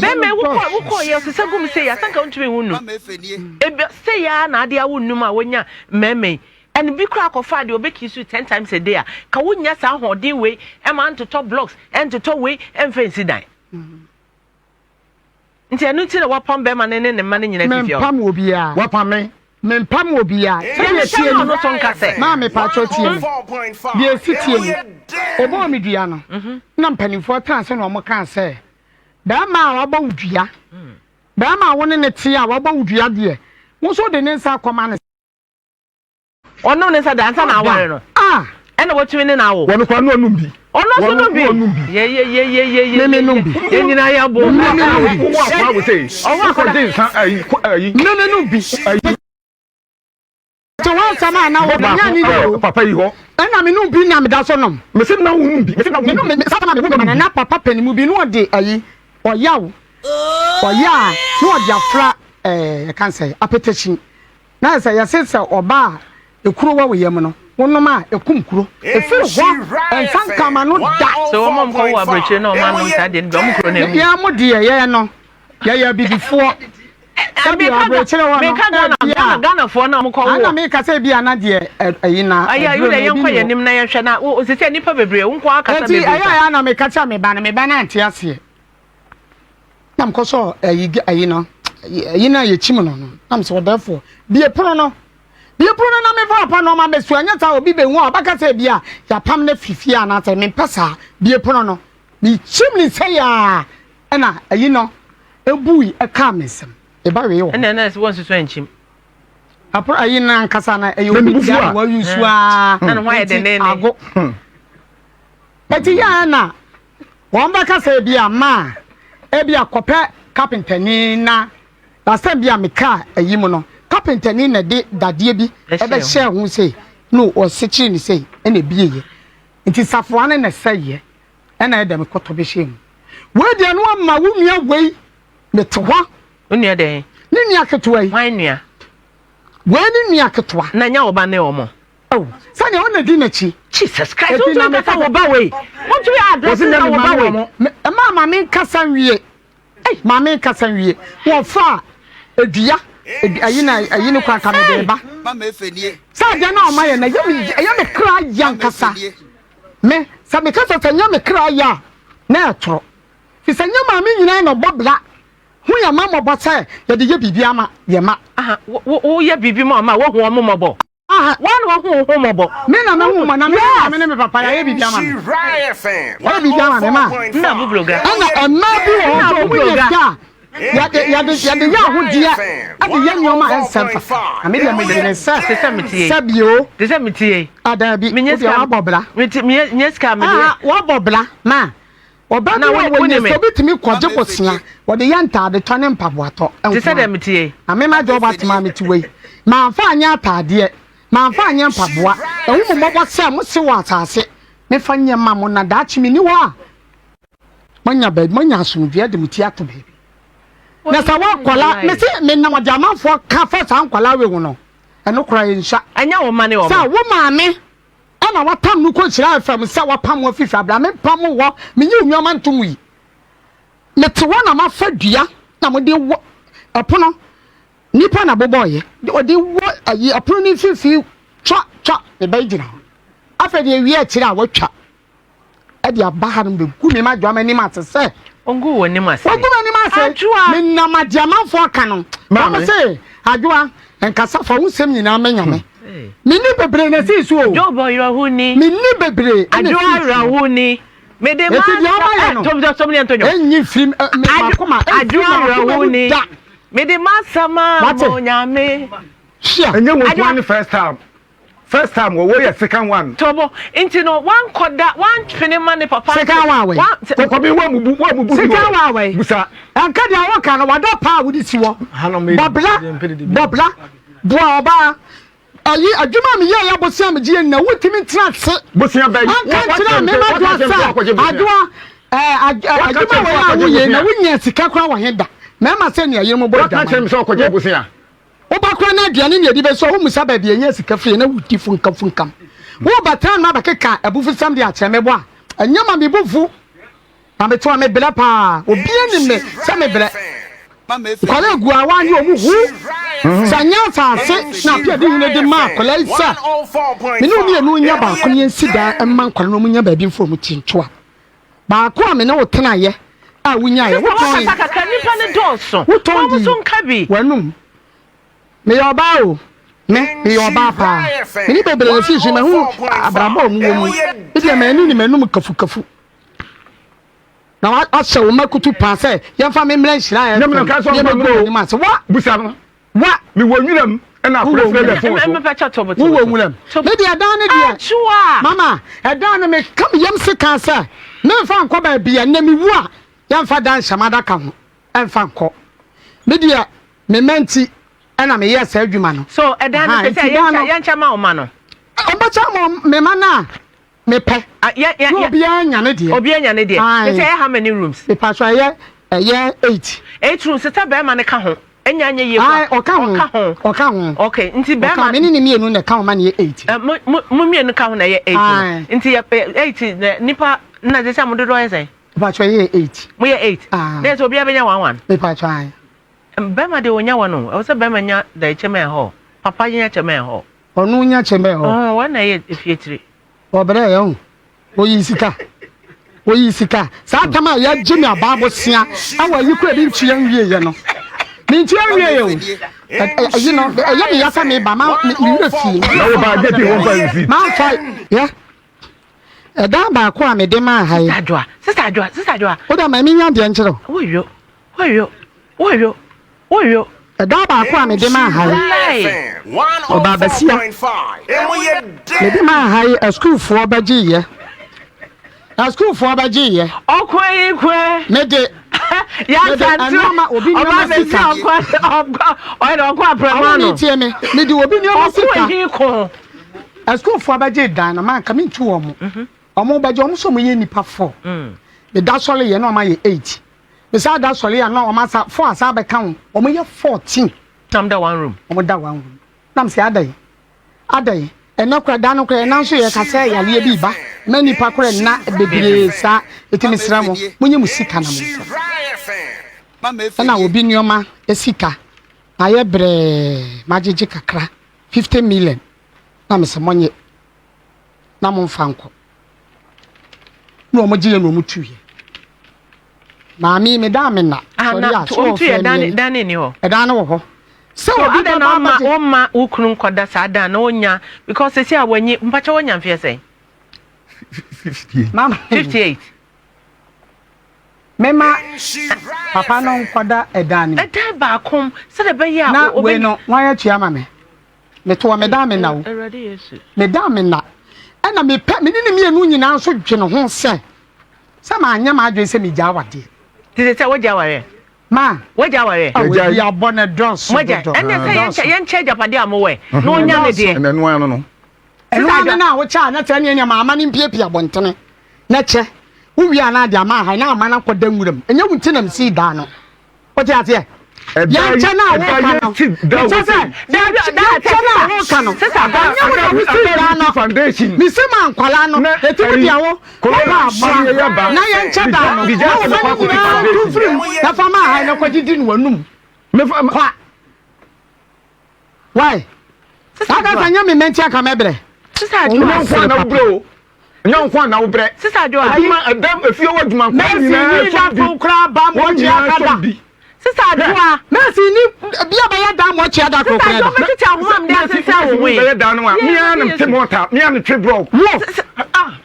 Bɛrima yi wokɔ wokɔ yɛ ɔsesa gum sei asanka wontumi nwo num. Ebi sei ara na ade awo num a wonya mmarima yi. Ɛno bi koraa akɔfa adeɛ ɔbɛki so ten times a day a ka wonya saa ahoɔden wei ɛma ntotɔ blocks ɛntotɔ wei ɛmfa nsi dan. Nti ɛno nti na wapam bɛrima no ne ne mma no nyinaa fi fie hɔ. Mempam obiara. Wapam me. Mempam obiara. Sɛdeɛ ɛteɛ ni. Ɔno nso nka sɛ. Maame pakyɛw tie me. Deɛ ɛsi tie ni. Ɔbɔɔ me dua no, na mpanimfoɔ tenaa ase na wɔkaa sɛ, Barima a wabɔ wo dua, barima a wo ne no te a wabɔ wo dua deɛ, wo nso wode ne nsa akɔma no. Ɔnom ne nsa da ansa na aware no. Ah. Ɛna watumi ne no awo. Wɔn kora no ɔnom bi. Ɔno nso nom bi. Ɔnom bi. Yeyeyeyeye. Meme nom bi. Yɛn nyinaa yɛ abo. Meme nom bi. Wowɔ akora wo sei. Ɔwɔ akora. Wokɔgye nsa ayi ayi. Meme nom bi. Ayi. Te hɔ asɛm a na wɔ menya ni o. Papa yi hɔ. Ɛna me nom bi na meda so nom. Mese na wo nom bi. Mese na wo nom bi. Sɛ na me nom na papa panimu bi na ɔde ayi ɔyaw ɔyɛ a na ɔde afra ɛɛ yɛka sɛ apɛtɛkyi. Na sɛ yɛse sɛ ɔba a ekuro wɔ wo yam no, wonom a ekum kuro. Efiri hɔ nsa nka ma no da. Sɛ wɔn a wɔkɔ wɔ aburokyire na wɔn anom saa deɛ no bi, wɔn kuro no awu. Yɛn mo deɛ yɛn no, yɛyɛ abibifoɔ. Sɛbi aburokyire hɔ no, Meka Ghana, ebia Ghana, Ghanafoɔ na wɔkɔ Ana wɔ. meka sɛ ebia na deɛ ɛyi na Ɛyɛ aduro ayi no na ebi yɛnkɔ ni yɛn hɔ. anim na yɛnhwɛ na wo sisi nnipa bebree wo nko ara kasa Eti bebree ɛyɛ saa. a na meka kyerɛ me ba no, me ba no ante aseɛ. Na mekɔ sɔ ɛyi ɛyi no ɛyi no a yɛkyim no no na mesɛ ɔdɛfoɔ bie pono no bie pono no na mefa apa nneɛma bɛsu ɛnyɛ saa obi bɛhu a ɔbɛka sɛ bi a yɛapam no afiri fie anaasɛ mempɛ saa bie pono no mekyim ne sɛ yɛa ɛna ɛyi no ɛbui ɛkaa me nsɛm ɛba wei wɔ ɛna ɛna ɛsɛ wɔnsusu ankyim apono ɛyi no ankasa no ɛyɛ obi deɛ a wɔayusu a na ne ho ayɛ dendenden ago Eti yɛ a na wɔn bɛka sɛ ebia ma ebia kɔpɛ kapentani na last time bi a mekaa ayi mu no kapentani na ɛde dadeɛ bi ɛbɛhyɛɛ ho sei na ɔsekyere ne sei ɛna ebieɛ nti safoa no na ɛsɛeɛ ɛna ɛdɛ mekɔtɔ bɛhyɛ mu wei deɛ no ama wo nua wei mete hɔ wo nua dɛn ne nua ketewa yi hwan nua? Wei ne nua ketewa. Na nya wo ba ne wɔn. Oh, sɛnea ɔna di n'akyi. Jesus Christ, wontumi nkasa wo ba wei. Wontumi address nsa wo ba wei. Ɛma ma me nkasa nwie. Ei, ma me nkasa nwie. Wɔfa edua, ayi na ayi ne kwan ka me de ba. Sɛ adeɛ na ɔma yɛ na ɛyɛ me ɛyɛ me kra ya nkasa. Me sɛ me kasa sɛ nyɛ me kra ya na ɛtoro. Fi sɛ nyɛ maame nyinaa na ɔbɔ bra. Hu yɛn mma mmɔbɔ sɛ yɛde yɛ biribi ama yɛn mma. Aha, wo woyɛ biribi ma ɔma woahu wɔn mmɔbɔ. Aha. Wɔn na wɔahu wo ho mmɔbɔ. Me na mahu mmɔ na me maame ne me papa yɛayɛ biribi ama me. Wɔayɛ biribi ama me ma. Nna bubloga. Ɛna mmaa bi wɔ hɔ nso wɔn nyɛ sika a yɛde yɛde yɛde yɛ ahodeɛ ɛde yɛ nneɛma a ɛnsɛ mfata. Na me deɛ medwene sɛ Te sɛ metie yi. sɛ bio. Te sɛ metie yi. Ah daabi, Menyɛ wo deɛ sika. wabɔ bra. Mete menyɛ sika mede. Ah wabɔ bra ma. Ɔbaa bi Na wɔ wo hɔ wo wɔnya ne me. sika obi tumi kɔgye bosea wɔde yɛ ntaade tɔ ne mpaboa tɔ Te nko sɛ deɛ ara. metie yi. Na me m'adwoa atema a mete wei mamfa anyɛ ataadeɛ mamfa anyɛ mpaboa ɛho mo mmɔbɔ sɛ mo se wɔ asase mefa nyɛ ma mo na daakye menni hɔ a moanya baabi moanya asomdwoeɛ de mo ti ato baabi na sɛ wɔkɔla me se menam ɔde amanfoɔ ka fa saa nkɔla wei ho no ɛno koraa ɛnsua Ɛnyɛ wo mma ne wɔn. sɛ wo maame Ɛna watam no kɔ Israel fam sɛ wapam wo afi hwɛ abira mempam wo hɔ menyi wo nneɛma ntom yi mete hɔ na mafa dua na mode wɔ ɛpono nipa na bobɔɔyɛ ɔde wɔ ayi ɛpono no mfimfini twa twa me ba yi gyina hɔ afei deɛ ewie akyire a watwa ɛde aba ha no bɛgu me ma adwoa m'anim ase sɛ Ɔngu w'anim ase. Ɔgu m'anim ase. Adwoa. Menam adeɛ amanfoɔ ka no. Wɔn se, Adwoa, nkasa fa wo nsɛm nyinaa ma Nyame. Menni bebree na ɛsii so o. Job ɔwerɛhoni. Menni bebree na ɛsii so. Adwoa werɛhoni. Mede ma Eti deɛ ɔma yɛ no. Tom tom ne nto nwom. Enyi mfiri me makoma. Adwoa werɛhoni. Mede m'asɛm ama Onyame. Hyia. Ɛnyɛ wɔn nkoa ne first time. First time wɔ wei yɛ second one. Tobo nti no wankɔ da wantwene ma ne papa. Second one wei. Kɔkɔbi wa mubu wa mubu. Second one wei. Busa. Ɛnka deɛ wɔka no wada paa a wode si hɔ. Bɔbla bɔbla boa ɔbaa. Ayi adwuma a meyɛ yɛ bosea megye yɛ nyina wotumi ntena ase. Bosea bɛyi. Anka nkyerɛ me ma adwoa sɛ adwoa adwuma wei a woyɛ na wonya sika koraa wɔ he da. Mɛma sɛ nea yere mo bɔ adwaman. Waka kyerɛ me sɛ ɔkɔgye bosea. Woba koraa na aduane ne yɛde bɛsi hɔ, wommisa baabi a yɛnya sika firi na wodi funkamfunkam. Worebɛtena no abɛkeka abufusɛm de akyerɛ me bo a, ɛnyɛ ma me bo mfu. Na mete hɔ a, mebrɛ paa. Obiara nim me sɛ mebrɛ. Nkwadaa agu a wɔanyɛ wɔn hu. Sɛ ɛnyɛ asase na Appiah Dihene de maa akwadaa yi sɛ me ne wo mmienu nyɛ baako na yɛnsi dan mma nkwadaa na wɔnya baabi mfa wɔn ti nto a, Baako a me ne wo tenaeɛ a wonyaeɛ, Sista wotɔn wakasa kakra nipa no dɔɔso. Wotɔn Wɔn di nso nka bi. w'anum. Meyɛ ɔbaa o, me meyɛ ɔbaa paa. Me ne bebree na ɛsii so yi, mahu abrabɔ a wɔwɔ mu. Me deɛ m'ani ne m'anum kafukafu. Na wahyɛ wo mma kutu paa sɛ yɛmfa me mmrɛ nhyira Nyame na FM ɔka sɛ na ɔmfa yɛmmɛgu mmrɛ o. m'anim ase. Wa! Busa no. Wa! Mewɔ nwuram ɛna akora Wowɔ frɛ nwuram. bɛ fon so. Mepɛ kyɛ tobo tobo. Wowɔ nwuram. Me deɛ ɛdan no deɛ. Adwoa! Mama, ɛdan no meka me yam sekan sɛ memfa nkɔ baabi a nnɛ mewu a yɛmfa dan nhyɛ m'adaka ho ɛmfa nkɔ. Me deɛ me mma nti ɛna meyɛɛ saa adwuma no. So ɛdan no Aha, sɛ sɛ nti dan no yɛnkyɛ ma wo ma no. Ɔmbɛkyɛ ama me mma no a mepɛ. Ah, yɛ yɛ Na yɛ. obiara nya ne deɛ. Obiara nya ne deɛ. Ae. Sɛ ɛyɛ how many rooms? Mepatwa ɛyɛ ɛyɛ eight. Eight rooms sɛ bɛrima no ka ho. Ɛnya nyɛ yie Ae, koraa. ɔka ho. Ɔka ho. Ɔka ho. Okay, nti Ɔka bɛrima. me ne ne mmienu na ɛka ho ma ne yɛ eight. Eh, mo mo mo mmienu ka ho na ɛyɛ eight no. Ae. Nti yɛ eh, eight na nipa na sɛ sɛ mo dodoɔ yɛ sɛn? Mepatwa yɛ eight. Mo yɛ eight. Ae. Na yɛ sɛ obiara bɛnya one one. Mepatwa ae. Bɛrima deɛ ɔnya one o. Ɛwɔ sɛ bɛrima nya da kyɛmɛn hɔ. Papa nya kyɛmɛn hɔ. Ɔno nya kyɛmɛn hɔ. Ɔn wɔn na ɛyɛ efie tiri. Ɔbrɛ yɛ ho. Oyi sika. Oyi sika. Saa tam a yɛgye me abaa bosea ɛwɔ ayi kura bi ntua nwie yɛ no. Me ntua nwie yɛ o. Ɛyi no ɛyɛ me yasa me ba ma me werɛ fie. Na wo ba get home by receipt. Ma fa yɛ. Ɛdan baako a mede maa ha yi. Sista Adwoa, Sista Adwoa, Sista Adwoa. Wo dɛ ma me nya deɛ nkyerɛ wo. Woyo, woyo, woyo, woyo. Ɛdan baako a mede maa ha yi, ɔbaa basia. Mede maa ha yi, asukuufoɔ bɛgyeeɛ. Asukuufoɔ bɛgyeeɛ. Ɔko yi kwe. Mede mede nneɛma obi nneɛma sika. Ɔyɛ dɛ ɔko aprɛma Awo no. ne tie me. Mede obi nneɛma Ɔko sika. yi ko. Asukuufoɔ bɛgye dan no, manka mentu wɔn. Wɔn bɛgye wɔn sɛ wɔn yɛ nipa four. Meda sɔre yɛ na wɔn ayɛ eight. Mesan da sɔre a na wɔn asa four asan abɛka ho. Wɔn yɛ 14. Na wɔn da one room. Wɔn da one room. Nam sɛ adɛn? Adɛn? Ɛnɛ koraa, da no koraa, ɛna nso yɛka sɛ yareɛ bi reba ma nnipa koraa nna bebree saa. Enti mesrɛ mo, monyi mo sika na momfa. Ɛna obi nneɛma sika, mayɛ brɛɛ, magyegye kakra, 50 million, na mesɛ monye na momfa nkɔ. Na wɔn gye yɛ na wɔn tuiɛ. Maame yi medaa me nna. Ah, Sɔre na a, so wɔn tu yɛ wɔfrɛ dan me. dan ni hɔ. Ɛdan no wɔ hɔ. Sɛ So obi adɛn bɛba na ɔma abɛgye. ɔma wo kunu nkɔda saa dan na ɔnya because sisi a wɔnyi mpakyɛ wɔnya mfeɛ sɛn? 58. Mama. 58. Mema papa no nkɔda ɛdan no mu. Ɛdan baako mu sɛdeɛ ɛbɛyɛ a Na wei ɔbɛnya. no wɔn atua ama me. Meto hɔ medaa me nna o. Awurade Yesu. Medaa me nna. Ɛna mepɛ me ne ne mmienu nyinaa nso dwene ho sɛ sɛ manyɛ m'adwene sɛ megya awadeɛ. Te sɛ sɛ wogya awareɛ. Ma. Wogya awareɛ. Awo bi abɔ ne dɔɔso Mogya dodo. ɛnna sɛ yɛnkyɛ yɛnkyɛ agyapadeɛ a mowɔ ɛ na ɔnya ne deɛ. Ɛna ɛno ano no. Ɛno ano no a wokyɛ a na kyerɛ neɛ nea maama no mpiapia abɔntene na kyɛ wowie a na ade ama aha na ama no akɔda nwuram ɛnyɛ wo nti na mesii daa no. Wote aseɛ? Yɛnkyɛ no a woka no. Mekyɛ sɛ yɛnkyɛ no a woka no. Ɛnyɛ wo na wosii dan no. Mese ma nkwadaa no. Ɛtumi deɛ wo wopɛ aboa na yɛnkyɛ dan no. Na wo ma no nyinaa ntu mfiri mu na fa ma ha na kɔgye di no w'anum. Kwa. Why? Saa kasa nyɛ me mmɛnti anka mɛbrɛ. Nyɛ nko na wobrɛ o. Nyɛ nko na wobrɛ. Sisa Adwoa. Adwuma ɛdam efie wɔ adwuma nko nyinaa ɛsɔ bi. Mɛsi ni koraa ba mo ɔkye akada. Sisa Adwoa. Mɛsi ni bi a bɛyɛ dan mo ɔkye ada koro koraa da. Sisa Adwoa mɛtete ahoma mi de asesa wo ho yi. Bɛyɛ dan no a mia na te mɔta mia na twe brɔg. Wo.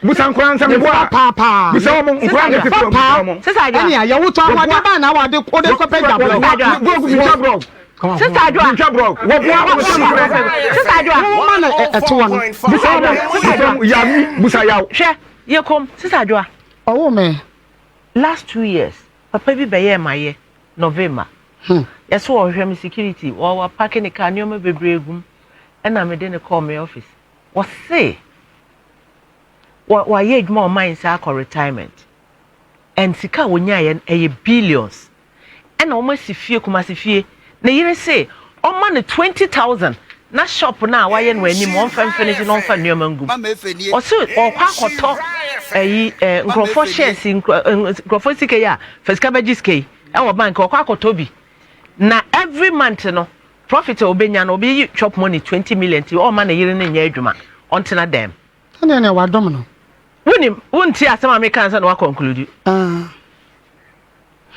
Busa nkora nsɛm boa. Paapaa. Busa wɔn nkora nkete fam busa wɔn. Sisa Adwoa. Ɛnea yɛ wotɔ ahoɔden bɛn na wade wode kɔpɛ gya brɔg. Brɔg mi twa brɔg. Sista Adwoa. Ntwa brɔg. Wɔboa wɔn sɛ nokorɛ. Sista Adwoa. Wɔn ma na ɛte wɔn. Busa wɔn. Busa wɔn. Yami busa yaw. Hwɛ yɛ kom. Sista Adwoa. Ɔwɔ me. Last 2 years papa bi bɛyɛɛ ma yɛ November. Yɛsɛ wɔhwehwɛ me security wɔ park ne car nneɛma bebree gum ɛna mede ne kɔɔ me office. Wɔse wɔayɛ adwuma ɔman nsa akɔ retirement and sika a wɔnyaeɛ no ɛyɛ billions. Ɛna wɔn asi fie Kumasi fie ne yere se ɔma no 20,000 na shop no a wayɛ no anim ɔmfa mfinish na ɔmfa nneɛma ngum. Ɔse ɔkɔ akɔtɔ ɛyi ɛɛ nkurɔfoɔ shares nkurɔfoɔ sika yi a fa sika bɛgye sika yi ɛwɔ bank ɔkɔ akɔtɔ bi na every month no profit a ɔbɛnya no ɔbɛyi chop money 20 million ti ɔma ne yere no nyɛ adwuma ɔntena dɛm. Ɛnna ɛnna wadom no. Wonim wonti asɛm a meka ansa na wakɔnkludu. Ah.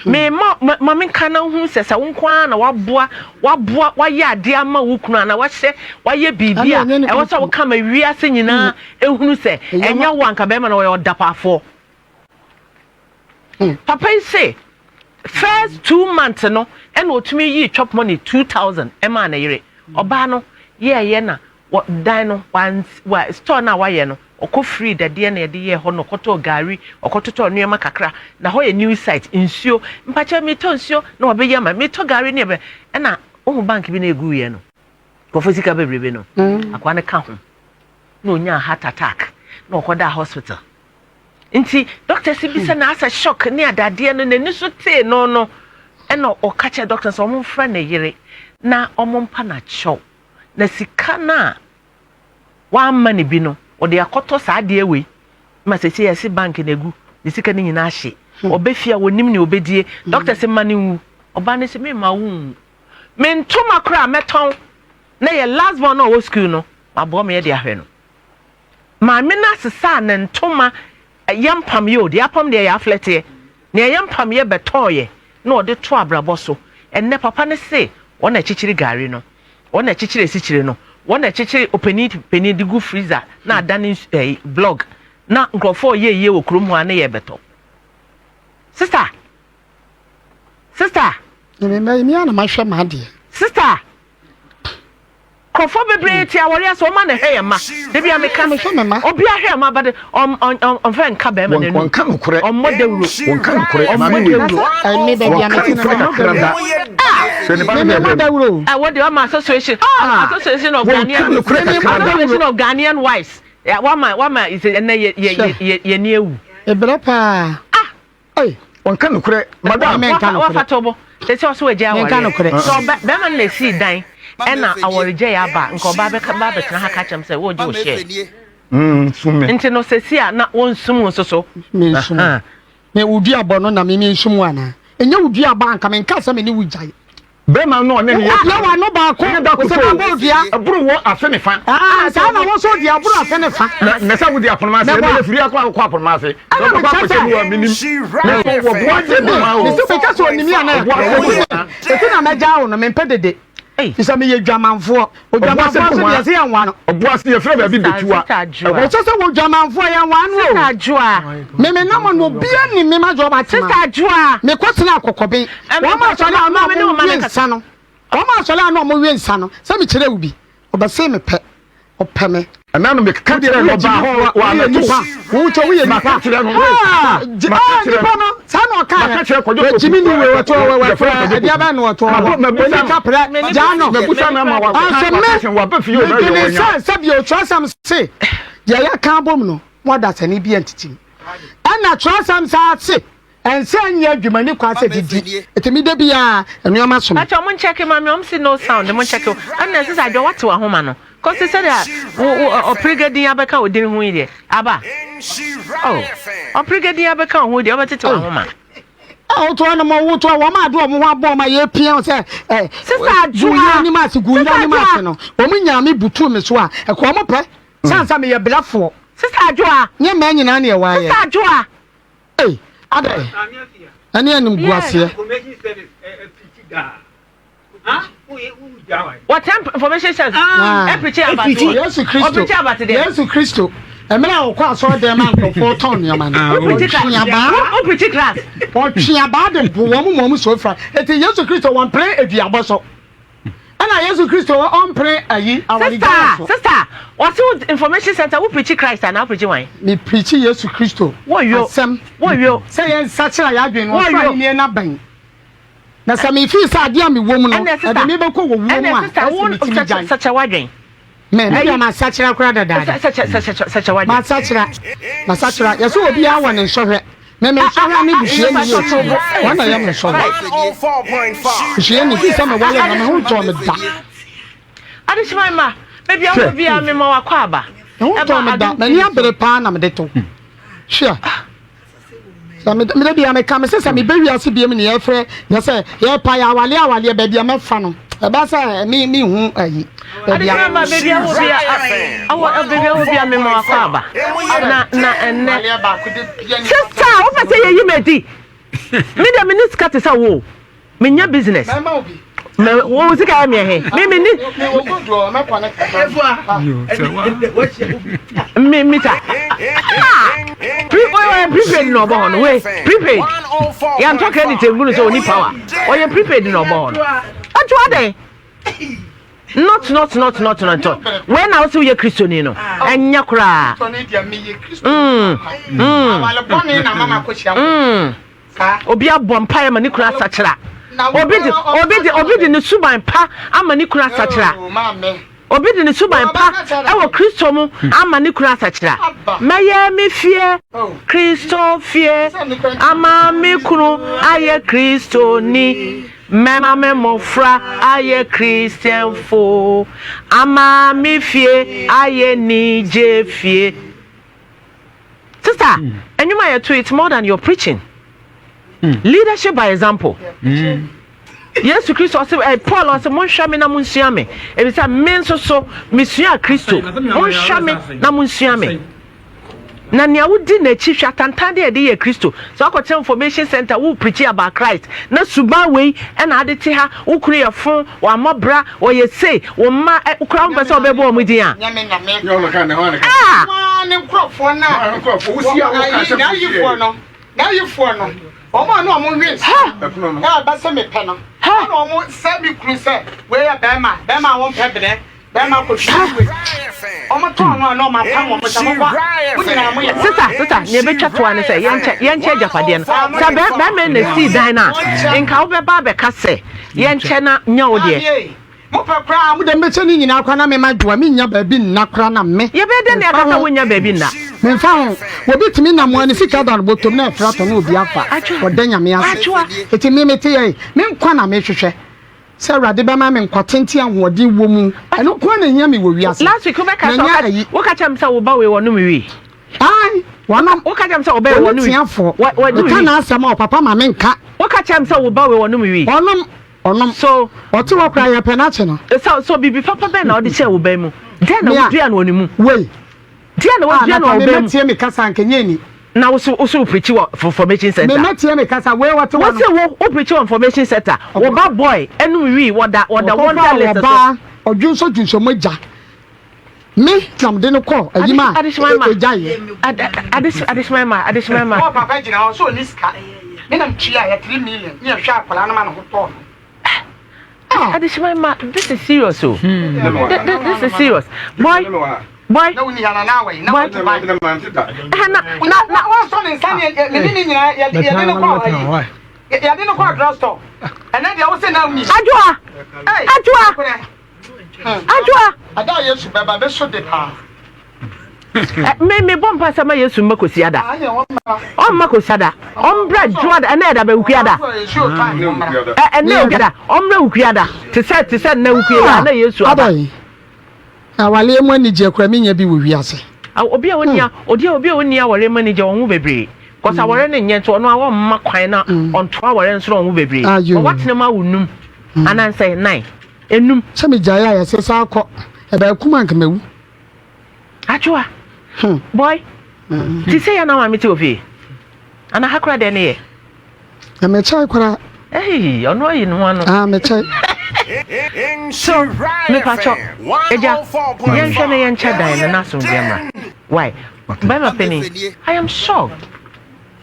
Me ma ma menka na hu sɛ sɛ wo nko ara na waboa waboa wayɛ adeɛ ama wo kunu anaa wahyɛ wayɛ biribi a ɛwɔ sɛ woka ma wiase nyinaa ehunu sɛ ɛnyɛ wo anka bɛrima na ɔyɛ ɔdapaafoɔ. Papa yi se first 2 months no ɛna otumi yii chop money 2,000 ɛmaa ne yere. Ɔbaa no yɛɛyɛ na wɔ dan no wa wa store no a wayɛ no ɔkɔ free dadeɛ na yɛde yɛɛ hɔ no ɔkɔtɔɔ gari ɔkɔtotɔɔ nneɛma kakra na hɔ yɛ new site nsuo mpakyɛ metɔ nsuo na wabɛyi ama metɔ gari ne ɛbɛ ɛna wohu bank bi na egu yɛ no nkurɔfoɔ sika bebrebe no akoa no ka ho na onyaa heart attack na ɔkɔdaa hospital nti doctor si bisa na asɛ shock ne adadeɛ no n'ani so tee no no ɛna ɔka kyerɛ doctor sɛ ɔmo mfrɛ ne yere na ɔmo mpa n'akyɛw na sika no a wamma ne bi no ɔde akɔtɔ saa adeɛ wei ma sɛsɛ yɛse bank na egu ne sika no nyinaa ahye ɔbɛ fie a wɔnim ne ɔbɛdie doctor sɛ ma no nwu ɔbaa no sɛ memma wo nwu me ntoma koraa mɛtɔn na yɛ last born na ɔwɔ school no maboa me de ahwɛ no maame no asesa ne ntoma yɛ mpam yɛ o deɛ apam deɛ yɛ aflɛteɛ nea yɛ mpam yɛ bɛtɔɔyɛ na ɔde to abrabɔ so ɛnnɛ papa no se wɔn na akyikyiri gari no wɔn na akyikyiri esikyire no wɔn na akyikyiri opanin panin de gu freezer na adane ɛɛ blog na nkurɔfoɔ yɛ yie wɔ kurom hɔ a ne yɛ bɛtɔ sister sister. Mmɛmɛ mi a na mahwɛ m'adeɛ. Sister nkurɔfoɔ bebree te awɔre ase wɔn na ɛhwɛ yɛn mma debi a meka obi ahwɛ yɛn mma bade ɔmfɛ nka bɛrima n'anum wɔnka nokorɛ ɔmmɔ dawuro wɔnka nokorɛ ɔmmɔ maame wei dawuro Ɛmi baabi a wɔnka mete no nokorɛ memmɔ kakra dawuro. da sɛ ne ba no Memmɔ bɛɛ dawuro. Ɛwɔ deɛ ɔma association association of Wɔnka Ghanaian nokorɛ kakra da. association of Ghanaian wives wama wama ɛnɛ yɛ yɛ yɛ yɛ ni ewu. Ebrɛ paa. Ah. Ei. Wɔnka nokorɛ madam. Menka nokorɛ. Wafa to bo. Sɛ sɛ ɔso agya Menka awareɛ. nokorɛ. Sɛ ɔbɛ bɛrima no na esii dan. Ɛna awaregyaeɛ aba a, nka ɔbaa bɛka ba abɛtena ha ka kyerɛ me sɛ wɔregye wo share. Mm, sum me. Nti no sɛsi a na wɔnsum wo nso so. Mensum. Me wo duabɔ no na me mensum wo anaa? Ɛnyɛ wo duabɔ a anka menkaa sɛ me ne wo gyae. Bɛrima no ɔne ne yɛ. Wobue w'ano baako, Ɛnyɛ da wo sɛ koro mabɔ wo dua. Ɛboro wɔ afe ne fa. Ah, saa na wo nso deɛ ɛboro afe ne fa. Na na sɛ wodi aponoma ase, Mɛbɔ ɛnna a. yɛfiri akɔ akɔ aponoma ase. Ɛna Sɛ wobɛkɔ mekyerɛ akɔhyɛ sɛ. mu a menim. Me nso wɔboa gye me ma o. Mese meka sɛ ɔnim a na Ɔboa ɛte gye me me ma. ɛte na mɛgyaa wo no mempɛ dede. Fisɛ meyɛ dwamanfoɔ. Ɔboa se Odwamanfoɔ nso nkoa. deɛ sɛ yɛnwa no. Ɔboa se yɛfrɛ baabi Sister, Betua. Sister Adwoa. Ɛhɔ. Ɛkyɛ sɛ wɔ dwamanfoɔ yɛnwa no o. Sister Adwoa. Me me nam no obiara nim me ma dwoa ba tema. Sister Adwoa. Mekɔ tena akɔkɔben. Ɛmi Wɔn mpakyɛ asɔre a na maame ne wo wɔn ma wie ne kasa. nsa no. Wɔn asɔre a na wɔn wie nsa no. Sɛ mekyerɛ wo bi. Ɔbɛsee me pɛ. Ɔpɛ me. Ɛna no meka kyerɛ no ɔbaa hɔ wamɛto. Wo kyɛ woyɛ nipa. Maka kyerɛ no. Ah, Maka kyerɛ nipa no saa na ɔka Maka kyerɛ Kwadwo Poku. Gyimi ni wei wɔto wɔ wɔ Yɛfrɛ Kwadwo ɛdeɛ bɛn na wɔto wɔ. Mabisa Oni kaprɛ gyaa no. Mabusa no ama wa. Ɔsɛ me Waba fie o medwene sɛ sɛbi otwerɛsɛm se deɛ yɛka abom no mo ɔdasani bi antitim. Ɛna twerɛsɛm saa se Ɛnsɛ nyɛ adwuma ni kwan sɛ didi. Ɛtumi da biara nneɛma som. Pakyɛ ɔmo nkyɛke ma me ɔmo se no sound mo nkyɛke ɛna ɛsɛ sɛ adwa wate wahoma no kɔsi sɛdeɛ wo wo ɔpirega din abɛka wo din ho yi deɛ aba oh ɔpirega din abɛka wo ho yi deɛ ɔbɛtete wahoma. Wotoa no ma wotoa wɔn ade wɔn ho abɔ wɔn a yɛpia sɛ ɛ Sista Adwoa gu yɛn anim ase gu yɛn anim ase no wɔn nyaa me butu me so a ɛkɔ wɔn pɛ sansa meyɛ brɛfoɔ. Sista Adwoa. Nyɛ mmaa nyinaa na ɛwɔ ayɛ. Sista Adwoa. Ei, adɛn? Ɛne animguaseɛ. Wɔtɛn information service. Ɛpirikyi abate. Yesu Kristo. Yesu Kristo. Mmerɛ a ɔkɔ asɔre dɛm a nkurɔfoɔ tɔn nneɛma no. Ɔtwe abaa. Wopirikyi class. Ɔtwe abaa de bo wɔn mu wɔn so fira. Eti Yesu Kristo wɔmpere aduabɔ so. Ɛna Yesu Kristo ɔmpere ayi awaregyaeɛ so. Sister, sister, wɔsi wo information center wo preachi Christ anaa wo preachi wan? Me preachi Yesu Kristo asɛm. Wɔyɔ. Sɛ yɛn nsakyera yɛn adwene no ɔsoro ahenni no abɛn. Na sɛ me fii sɛ adeɛ a me wɔ mu no ɛde me bɛkɔ wɔ wuo mu a ɛsɛ me tumi gyae. Sakyera w'adwene. Me me deɛ masakyera koraa dadaada. Sakyera w'adwene. Masakyera masakyera yɛsɛ obiara wɔ ne nsɔhwɛ. Me me nsɔhwɛ ne busuani yɛ akyi no, wɔn na yɛ me nsɔhwɛ. Busuani fi sɛ mewale na me ho ntɔɔ me da. Adehyema mma, baabi a wɔ biara mema wakɔ aba. Me ho ntɔɔ me da, m'ani abere paa na mede to. Hwɛ. Sɛ me me bia meka me sɛ sɛ mebɛ wiase biam ne yɛfrɛ yɛ sɛ yɛpa yɛ awale awaleɛ baabi a mɛfa no ɛbɛ sɛ me me hu ayi. Baabi a baabi a wɔ bia awɔ baabi a wɔ bia mema wakɔ aba na na ɛnɛ sista wopɛ sɛ yɛyi me adi me deɛ me ne sika te sɛ wo menyɛ business mɛ wo sika yɛ meɛ he me me ne me mita pre prepaid na ɔbɔ hɔ no wei prepaid yɛntɔ credit ngunu sɛ ɔni power ɔyɛ prepaid na ɔbɔ hɔ no ɔto adɛn Not not not not not not. Wei na wosɛ woyɛ kristoni no. Ɛnyɛ koraa. Mm. Mm. Mm. Obi abɔ mpaeɛ ma ne kunu asakyera. Obi de obi de obi de ne suban pa ama ne kunu asakyera. Obi de ne suban pa ɛwɔ Kristo mu ama ne kunu asakyera. Mɛyɛ me fie Kristo fie ama me kunu ayɛ Kristoni. Mɛma me mmofra ayɛ Christianfo, ama me fie ayɛ nigye fie. Sister, ɛnwom a yɛto it's more than your preaching. Leadership by example. Yesu Kristo ɔse eh, Paul ɔse monhwɛ me na monsua me. Ebisa me nso so mesua Kristo. Monhwɛ me na monsua me. Na nea wodi n'akyi hwɛ atantan de a yɛde yɛ Kristo. Sɛ woakɔtena information center wo preachi about Christ na suban wei na ade te ha, wo kunu yɛ fo, wammɔ bra, ɔyɛ sei, wo mma ɛ, koraa wompɛ sɛ wobɛbɔ wɔn din a. Ah! Ha! Bɛrima kɔ hwɛ wei. Wɔn tɔn no a na wɔn apam wɔn sɛ mo kɔ mo nyinaa mo yɛ. Sista sista nea ebetwa toa ne sɛ yɛnkyɛ yɛnkyɛ agyapadeɛ no sɛ bɛ bɛrima na esii dan no a nka wobɛba abɛka sɛ yɛnkyɛ na nya wo deɛ. Mo pɛ koraa mo deɛ mobɛkyɛ ne nyinaa koraa na me ma dwoa me nnya baabi nna koraa na me. Yɛbɛyɛ dɛn na yɛaka sɛ wonnya baabi nna. Memfa ho obi tumi nam a ne sika da no bɔtɔm na ɛfra tɔ na obi afa ɔda Nyame ase eti me mete yɛ me nkwa na mehwehwɛ. Sɛ Awurade bɛma me nkwa tenten a ahoɔden wɔ mu. Ɛno nko ara na ehia me wɔ wiase. Last week wobɛka Na sɛ ɛnyɛ ayi. woka kyerɛ me sɛ wo ba wei wɔnom wii. Ae, wɔnom. Woka kyerɛ me sɛ wo ba wei Wɔne wɔnom wii. teafoɔ. Wɔ wɔnom Meka wii. n'asɛm a ɔpapa ma menka. Woka kyerɛ me sɛ wo ba wei wɔnom wii. Ɔnom, ɔnom. So. Ɔte hɔ koraa yɛpɛ no akye no. So so biribi papa bɛn na wode hyɛɛ wo ba yi mu? Dɛn na Me a, wodua no wɔ ne mu? Wei. Deɛ na Ah, wadua na no ka wɔ me ɔbaa mu. mɛtie me kasa anka nyɛ ni. Na wo so wo so wo preachi wɔ information Me center. mɛtie me kasa wei wɔte hɔ Wo no. se wo wo preachi wɔ information center. Wo ba boy ɛnum wii wɔda wɔda Ɔkɔfa wanted list so. ɔbaa ɔdwonsɔ dwonsɔ mogya. Me na mede no kɔ ayi ma Adehyema ma egya yɛ. Adehyema ma adehyema ma. Ɔwɔ papa gyina hɔ sɛ ɔni sika. Me na metua yɛ 3 million ne yɛhwɛ akwadaa no ma ne ho tɔɔ no. Ah. Adehyema ma this is serious o. This, this is serious. Boy boy. Na woni ha na na awai na Boy. wote ban. Na na na Wɔsɔ ne nsa ne ne ne nyinaa yɛde no kɔ ayi. Yɛde no kɔ drugstore. Ɛnɛ deɛ wo se na woni. Adwoa. Adwoa. Adwoa. Ada Yesu bɛba bɛso de paa. Me me bɔ mpa sɛ ma Yesu mma kɔsi ada. Ɔmma kɔsi ada. Ɔmbra dwoa da ɛnɛ ɛda bɛ wukua da. Ɛnɛ wukua da. Ɔmbra wukua da. Te sɛ te sɛ nnɛ wukua yi a na Yesu aba. Awaleɛ mu anigyeɛ koraa menya bi wɔ wiase. Obi a ɔnni obi a obi a ɔnni awɔre mu anigyeɛ wɔn ho bebree. Kɔsɛ awɔre no nyɛ nti ɔno a wɔmma kwan na ɔnto awɔre nso na wɔn ho bebree. Wɔatena mu awo num anansɛ nan enum. Sɛ megyae a yɛsɛ saa kɔ ɛbɛyɛ kum anka mawu. Atwoa. Hmm. Boy. Mm. Ti sɛ ya na maame te ofie. Ana ha kora deɛ ne yɛ. Na mekyɛe kora. Hey, ɔno ayi ne ho ano. Ah, mekyɛe. So, mepakyɛ, agya, yɛnhwɛ na yɛnkyɛ dan no na asomdwoeɛ mmra. Why? Bɛrima panin, I am shocked.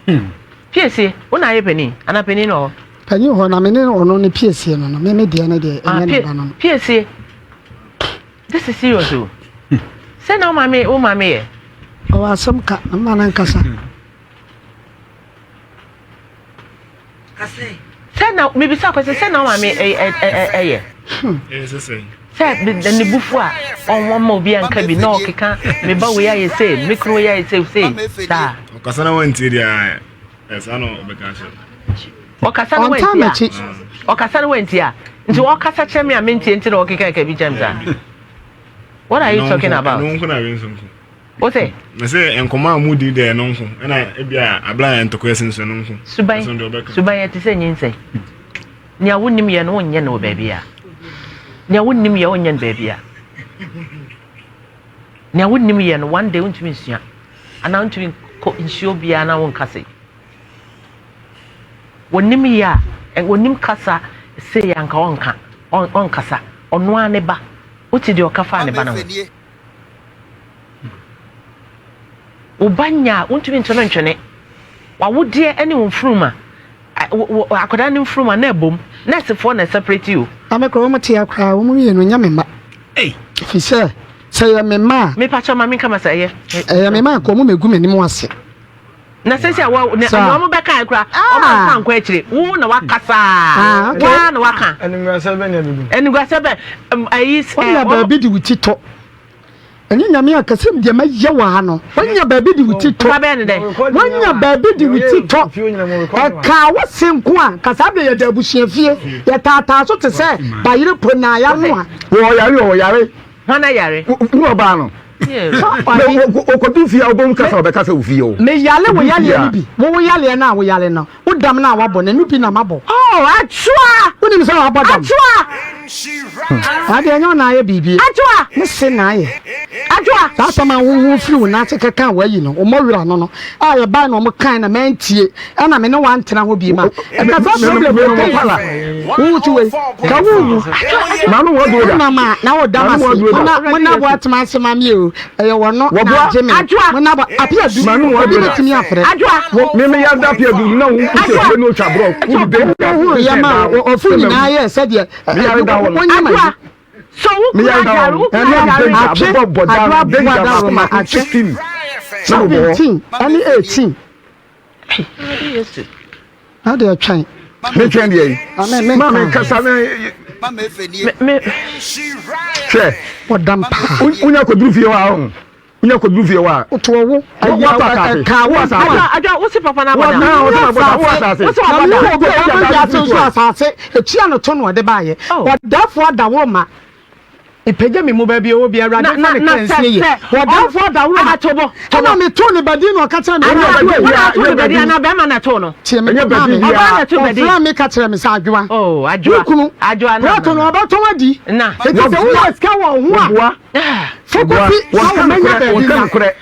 Hmm. Piesie, wo na ayɛ panin, anaa panin na ɔhɔ? Panin hɔ na me ne ɔno ne piesie no no, me me deɛ ne deɛ ɛnyɛ ne ba no no. Piesie. This is serious o. Sɛ na wo maame wo maame yɛ. Ɔwɔ asɛm ka na mma no nkasa. Sɛ na mebisa kwasi sɛ na wo maame ɛyɛ. Sɛ ne bufu a ɔmma obi anka bi na ɔkeka me ba wei ayɛ sei me kunu wei ayɛ sei sei saa. Ɔkasa na wantie deɛ ɛsaa na ɔbɛka akyerɛ. Ɔkasa no wantie a ɔkasa no wantie a nti ɔkasa kyerɛ me a mentie nti na ɔkeka ka bi kyerɛ me saa. What are you talking about? Ɛno nko na wei nso nko. Wo sɛ? Na sɛ nkɔmɔ a mudi deɛ ɛno nko ɛna ebi a abla yɛ ntɔkwa asi nso ɛno nko. Suban suban yɛ te sɛ nyinsɛn. Nea wonim yɛ no wonyɛ no wɔ baabi a. Nea wonim yɛ wonyɛ no baabi a. Nea wonim yɛ no one day wontumi nsua anaa wontumi nkɔ nsuo biara na wonka sei. Wɔnim yɛ a, wɔnim kasa sei a nka ɔnka, ɔnkasa. Ɔno ara ne ba. Wote deɛ ɔka faa ne ba no ho. Wo ba nya a, wontumi nto no ntwene. W'awodeɛ ne wo mfunuma, akwadaa no mfunuma na ɛbom. Nɛɛsefoɔ na ɛsɛprɛti o. Na me koraa wɔn te akora wɔn mmienu nyɛ me mma. Ɛfiri sɛ sɛ ɛyɛ me mma a. Mepa kyɛw ma menka ma sɛ ɛyɛ. Ɛyɛ me mma a nka wɔn mɛgu m'anim ase. Na sɛsi a wɔ ne nea wɔn bɛka kura wɔn anka nkɔ akyire wo na wakasa ah, waa na waka. Animguasɛ bɛ na ɛbɛgu. Animguasɛ bɛ ayi. Wɔnya baabi de wo ti tɔ. Ɛnyɛ nyame a kɛsɛ deɛ mɛyɛ wɔ ha no. Wɔnya baabi de wo ti tɔ. Wɔnya baabi de wo ti tɔ. Ɛka wo se nko a kasa bɛ yɛ da abusua fie. Yɛtaataa so te sɛ bayere po na yɛanoa. Wɔyare ɔyare. Hwan ayare? Wo ɔbaa no. Ɔkɔdu fie a wobɛhu kasa ɔbɛkasa wo fie o. Meyale wo yaleɛ no bi. Wo wo yaleɛ no a woyale no, wo dam no a woabɔ no, ɛno bi na mabɔ. Oh, Atwoa! Wonim sɛ wabɔ dam? Atwoa! Saa deɛ ɛnyɛ wo na ayɛ biribi. Atwoa! Me se na ayɛ. Atwoa! Saa asɛm a wohu firi wo nan ase kɛkɛ a wɔayi no, wo mmɔ werɛ ano no, a yɛbae na wɔkae na mantie, ɛna me ne wo antena hɔ bio ma ɛka saa problem wɔ kɛ wo ti wei ka wo wu wonam a na wo dam ase mona mona bo atema ase ma me o ɛyɛ wɔ no na agye me mona bo apia du obi betumi afrɛ me me ya da apia du na wo sɛ fie no twa bro wo de wo yɛ ma ɔfo nyinaa yɛ sɛdeɛ wonyɛ ma yi So wo kura adware wo kura adware. Atwe adwo aboa da roma atwe 17 ɛne 18. Na deɛ twɛn. Me twɛn deɛ yi. Ma me nkasa me. Hwɛ. Ɔdam paa. Wonya kɔduru fie hɔ a ɔho. Wonya kɔduru fie hɔ a. Woto ɔwo. Woatɔ asase. Ɛka wo asase. Adwoa, Adwoa, wo se papa no abɔ dam. Wo se abɔ dam. Wo asase. Wo se wabɔ dam. Na me obi a waba wiase nso asase. Etua no to na ɔde baayɛ. Ɔdɛɛfoɔ adaworo ma. Epagya me mu baabi a ɔwɔ biara, Awurade mfa ne kra nsie yie. Ɔdɛɛfoɔ adaworo ma. Ɛna metoo ne badin na ɔka kyerɛɛ me sɛ. Wo na ato ne badin anaa bɛrima na ɛtoo no? Tie me, maame. Ɔfrɛɛ me ka kyerɛɛ me sɛ, Adwoa, wo kunu, prɛto no, ɔbɛtɔn adi. Enti sɛ wowɔ sika wɔ wo ho a, Fa kosi na wɔmɛnya baabi nna.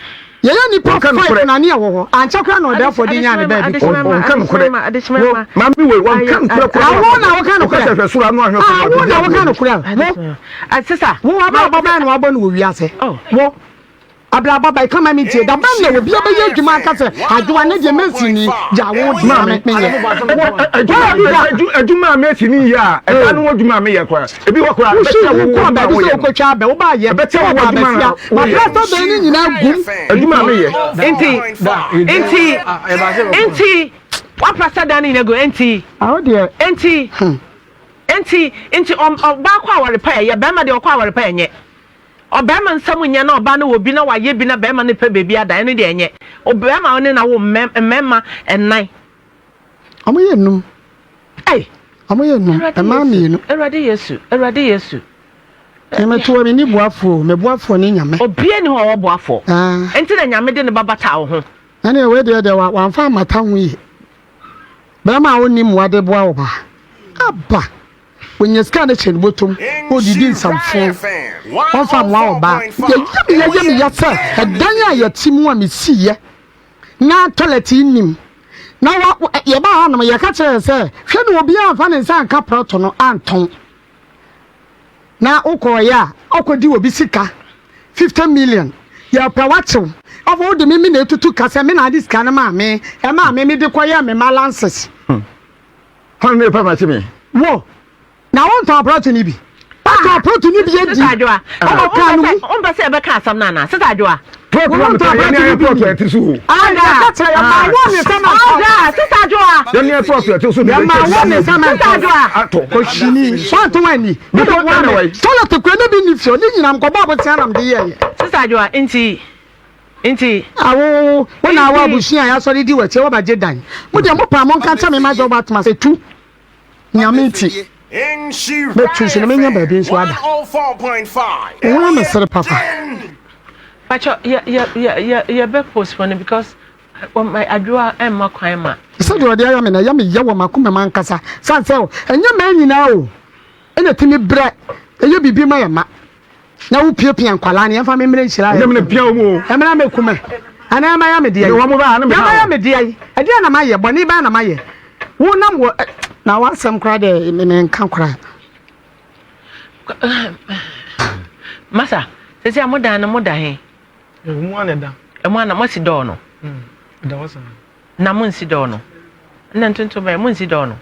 Yɛyɛ nnipa five na ne yɛwɔ hɔ. Ankyɛ koraa na ɔdɛɛfoɔ de nyaa ne baabi kɔɔ. Ɔnka nokorɛ. Maame wei ɔnka nokorɛ koraa. Awo na woka nokorɛ. Awo na woka nokorɛ. Wo. Wo abrabɔ bɛn na wabɔ no wɔ wiase. Wo. Abrabɔ bɛn kama me ntie. Da bɛn na obi abɛyɛ adwuma aka sɛ adwoa ne deɛ mɛsi ni gya wo deɛ na me menyɛ. Adwuma a mɛsi ni yɛ a ɛda no adwuma a meyɛ koraa. Ebi hɔ koraa, Wohwɛ ɛbɛkyɛ wo wo kɔɔ adwuma a baabi sɛ woyɛ no. wokɔtwa abɛ, wobaa yɛ, Ɛbɛkyɛ wo wobaa adwuma bɛsia. a Ma woyɛ no. plaster dan no nyinaa gum. Adwuma a meyɛ. Nti, nti, nti, waprasta dan no nyinaa gu, nti, Awo deɛ. nti, nti, nti, ɔbaa kɔ aware pa ɛyɛ, bɛrima deɛ ɔkɔ aware pa ɛnyɛ. Ɔbarima nsam nyɛ na ɔbaa no wɔ bi na wayɛ bi na bɛrima no pɛ baabi ada, ɛno deɛ ɛnyɛ. Ɔbarima ne na wo mmarima ɛnan. Ɔmo yɛ num. Ei. Ɔmo yɛ num. Mmaa mmienu. Awurade Yesu, Awurade Yesu. Nyame to me ni boafoɔ o, me boafoɔ ne Nyame. Obia ni hɔ a ɔwɔ boafoɔ. Ah. Nti na Nyame de ne ba bataa wo ho. Ɛne wei deɛ deɛ wamfa ammata ho yie. Bɛrima a ɔnni mmoa de boa ɔbaa. Aba. Ɔnya sika ne kyɛ ne bɔtɔm na ɔdidi nsamfo. Ɔmfa mmoa ɔbaa. Yɛyɛ me yɛyɛ me ya sɛ ɛdan a yɛte mu a mesiiɛ na toilet nnim. Na wa yɛbaa hanom yɛka kyerɛ yɛ sɛ hwɛ na obiara amfa ne nsa anka prɔto no antɔn. Na wokɔɔyɛ a ɔkɔdi obi sika 50 million yɛpɛ wakyew. Afɔ wode me me na etutu ka sɛ me na ade sika no maa me ɛmaa me mede kɔyɛ me ma lances. Hwan na ɛpɛ makye me? Wo Na wo ntɔn aprɔto no bi. Watɔn aprɔto no bi adi. Sista Adwoa, Ɛwɔ kaa no mu. Wompɛ sɛ yɛbɛka asɛm no anaa? Sista Adwoa. Prɔto na metɔn, yɛne ayɛ prɔto ɛte so o. Ɔda, yɛka kyerɛ yɛ maa wɔn ne sɛ ma ntɔn. Ɔda, Sista Adwoa. Yɛne ayɛ prɔto ɛte so. Yɛ maa wɔn ne sɛ ma ntɔn. Sista Adwoa. Atɔ. Ohyini, wɔntɔn ani. Ne bɛ wɔn amɛ. Toilet kura ne bi ni fie, ne nyinam kɔbɔ abosia nam de yɛ yɛ. Sista Adwoa, nti, nti. Awo, wo na awɔ abusua a yɛasɔre di w'akyi, wɔba gye dan. Mo deɛ mo paa mo nka nkyɛ me ma dɔbɔ atoma sɛ tu. Nyame nti, mɛtu nso na mɛnya baabi nso ada. Wo ho mesere papa. Pacho, yɛ yɛ yɛ yɛ yɛ bɛ postpone because my adwoa ɛmma kwan ma. Sɛdeɛ ɔde ayɛ me no, ɛyɛ me ya wɔ m'akoma mu ankasa. Sane sɛ ɛnyɛ mmaa nyinaa o ɛna ɛtumi brɛ ɛyɛ biribi ma yɛn mma. Na wo piapia nkwadaa no yɛmfa me mmerɛ nhyira yɛ. Nyame pia wɔn o. Ɛmena mɛku mɛ. Anaa ɛma yɛ me deɛ yi. Wɔn ba ha no Yɛma yɛ me deɛ yi. Ɛdeɛ na mayɛ bɔne bɛn na mayɛ. Wo nam wɔ na w'asɛm koraa deɛ me menka koraa. Masa, sɛsi a mo dan no mo da he? Ɛmu ana da. Ɛmu ana mo asi dɔɔ no? Ɛda hɔ saa. Na mo nsi dɔɔ no? Nna ntontom bɛyɛ mo nsi dɔɔ no?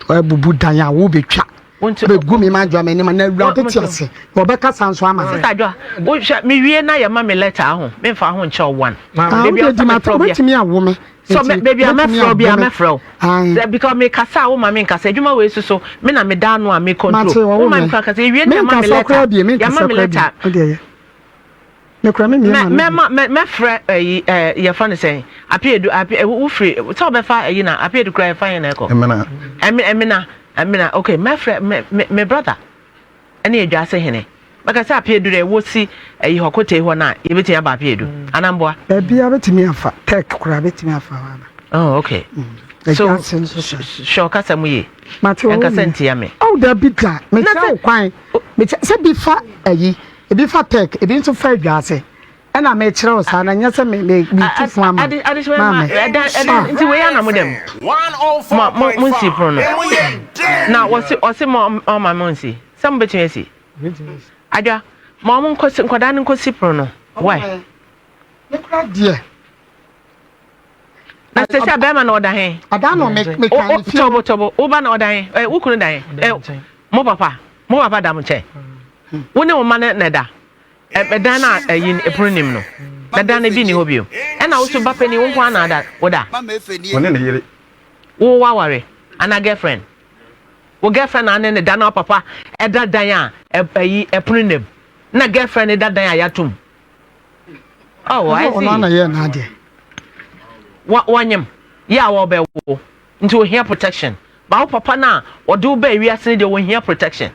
Wabubu dan a wobɛtwa bɛgu me madwoa m'anim na awurade te ase na ɔbɛkasa nso ama me. Sista Adwoa, wohwɛ mewie na yɛma me letter ho, memfa ho nkyɛ wo one. Ah, wode di mata wobɛtumi awo me. So baabi a mɛfrɛ wo bi a mɛfrɛ wo. Sɛ because mekasa a woma menkasa adwuma wei so so me na meda ano a me control. Woma me kasa ewie na yɛma me letter. Yɛma me letter. Mekura me mmiɛnma no. Mɛma mɛ mɛfrɛ ɛyi ɛɛ yɛfa no sɛn apiedu apie wofiri sɛ ɔbɛfa ɛyi na apiedu kura yɛfa yɛn na ɛkɔ. Ɛmena. Ɛmi ɛmena ɛmena okay mɛfrɛ mɛ mɛ me brother ɛne edwa ase hene mɛka sɛ apiedu dɛ wosi ɛyi hɔ kote hɔ na yɛbɛtumi aba apiedu mm. anamboa. Baabi a bɛtumi afa tɛk koraa bɛtumi afa hɔ aba. Oh okay. Mm. So hwɛ ɔkasa mu yie. Mate wɔn ɛnkasa ntia me. Awo dabi da mekyerɛ wo kwan mekyerɛ sɛ bi fa ɛyi. Ebi fa tech, ebi nso fa adwaase. Ɛna mekyerɛ wo saa na nyɛ sɛ me me me tu fo ama maame. Ɛda nti wei ana mo dɛm. Mo mo mo nsi pono no. Na wɔsi ɔsi mo ɔma mo nsi. Sɛ mo betumi asi. Adwa ma ɔmo nkɔsi nkɔdaa no nkɔsi pono no. Why? Me kura deɛ. Na sɛ sɛ bɛrima na ɔda he. Ada na me me ka ne fie. Tɔbo tɔbo wo ba na ɔda he. Ɛ wo kunu da he. Ɛ mo papa mo papa da mo nkyɛn. Wo ne wo mma no na ɛda. Ɛdan no a ɛyi ɛpono nim no. Na dan no bi ni hɔ bio. Ɛna wo so ba panin wo nko ara na ada wo da. Ɔne ne yere. Wo waware anaa girlfriend. Wo girlfriend na ne ne da na papa ɛda dan a ɛyi ɛpono nim. Na girlfriend da dan a yɛatom. Oh, I see. Ɔno ana yɛ n'adeɛ. Wɔnyem yɛ a wɔbɛwo nti ohia protection. Ba wo papa no a ɔde wo baa wiase no deɛ wɔhia protection.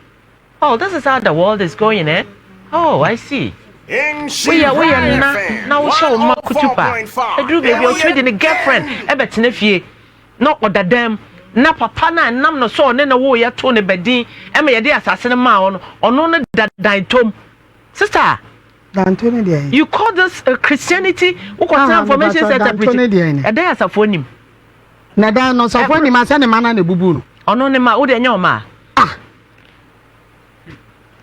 Oh, this is how the world is going, eh? Oh, I see. Woyɛ woyɛ nna na wohyɛ wo mma kutupa. Ɛduru baabi a ɔtumi de ne girlfriend ɛbɛtena fie na ɔda dan mu na papa no a ɛnam no so ɔne no woyɛ too ne badin ɛma yɛde asase no maa ɔno ɔno no da dan tom. Sister, Danto ne deɛ. You call this a Christianity? Wokɔtena ah, information center preach. Ɛdɛn asafo anim. Na dan no safo anim asɛ ne ma na na ebubu no. Ɔno ne ma wo deɛ ɛnyɛ ɔma. Ah.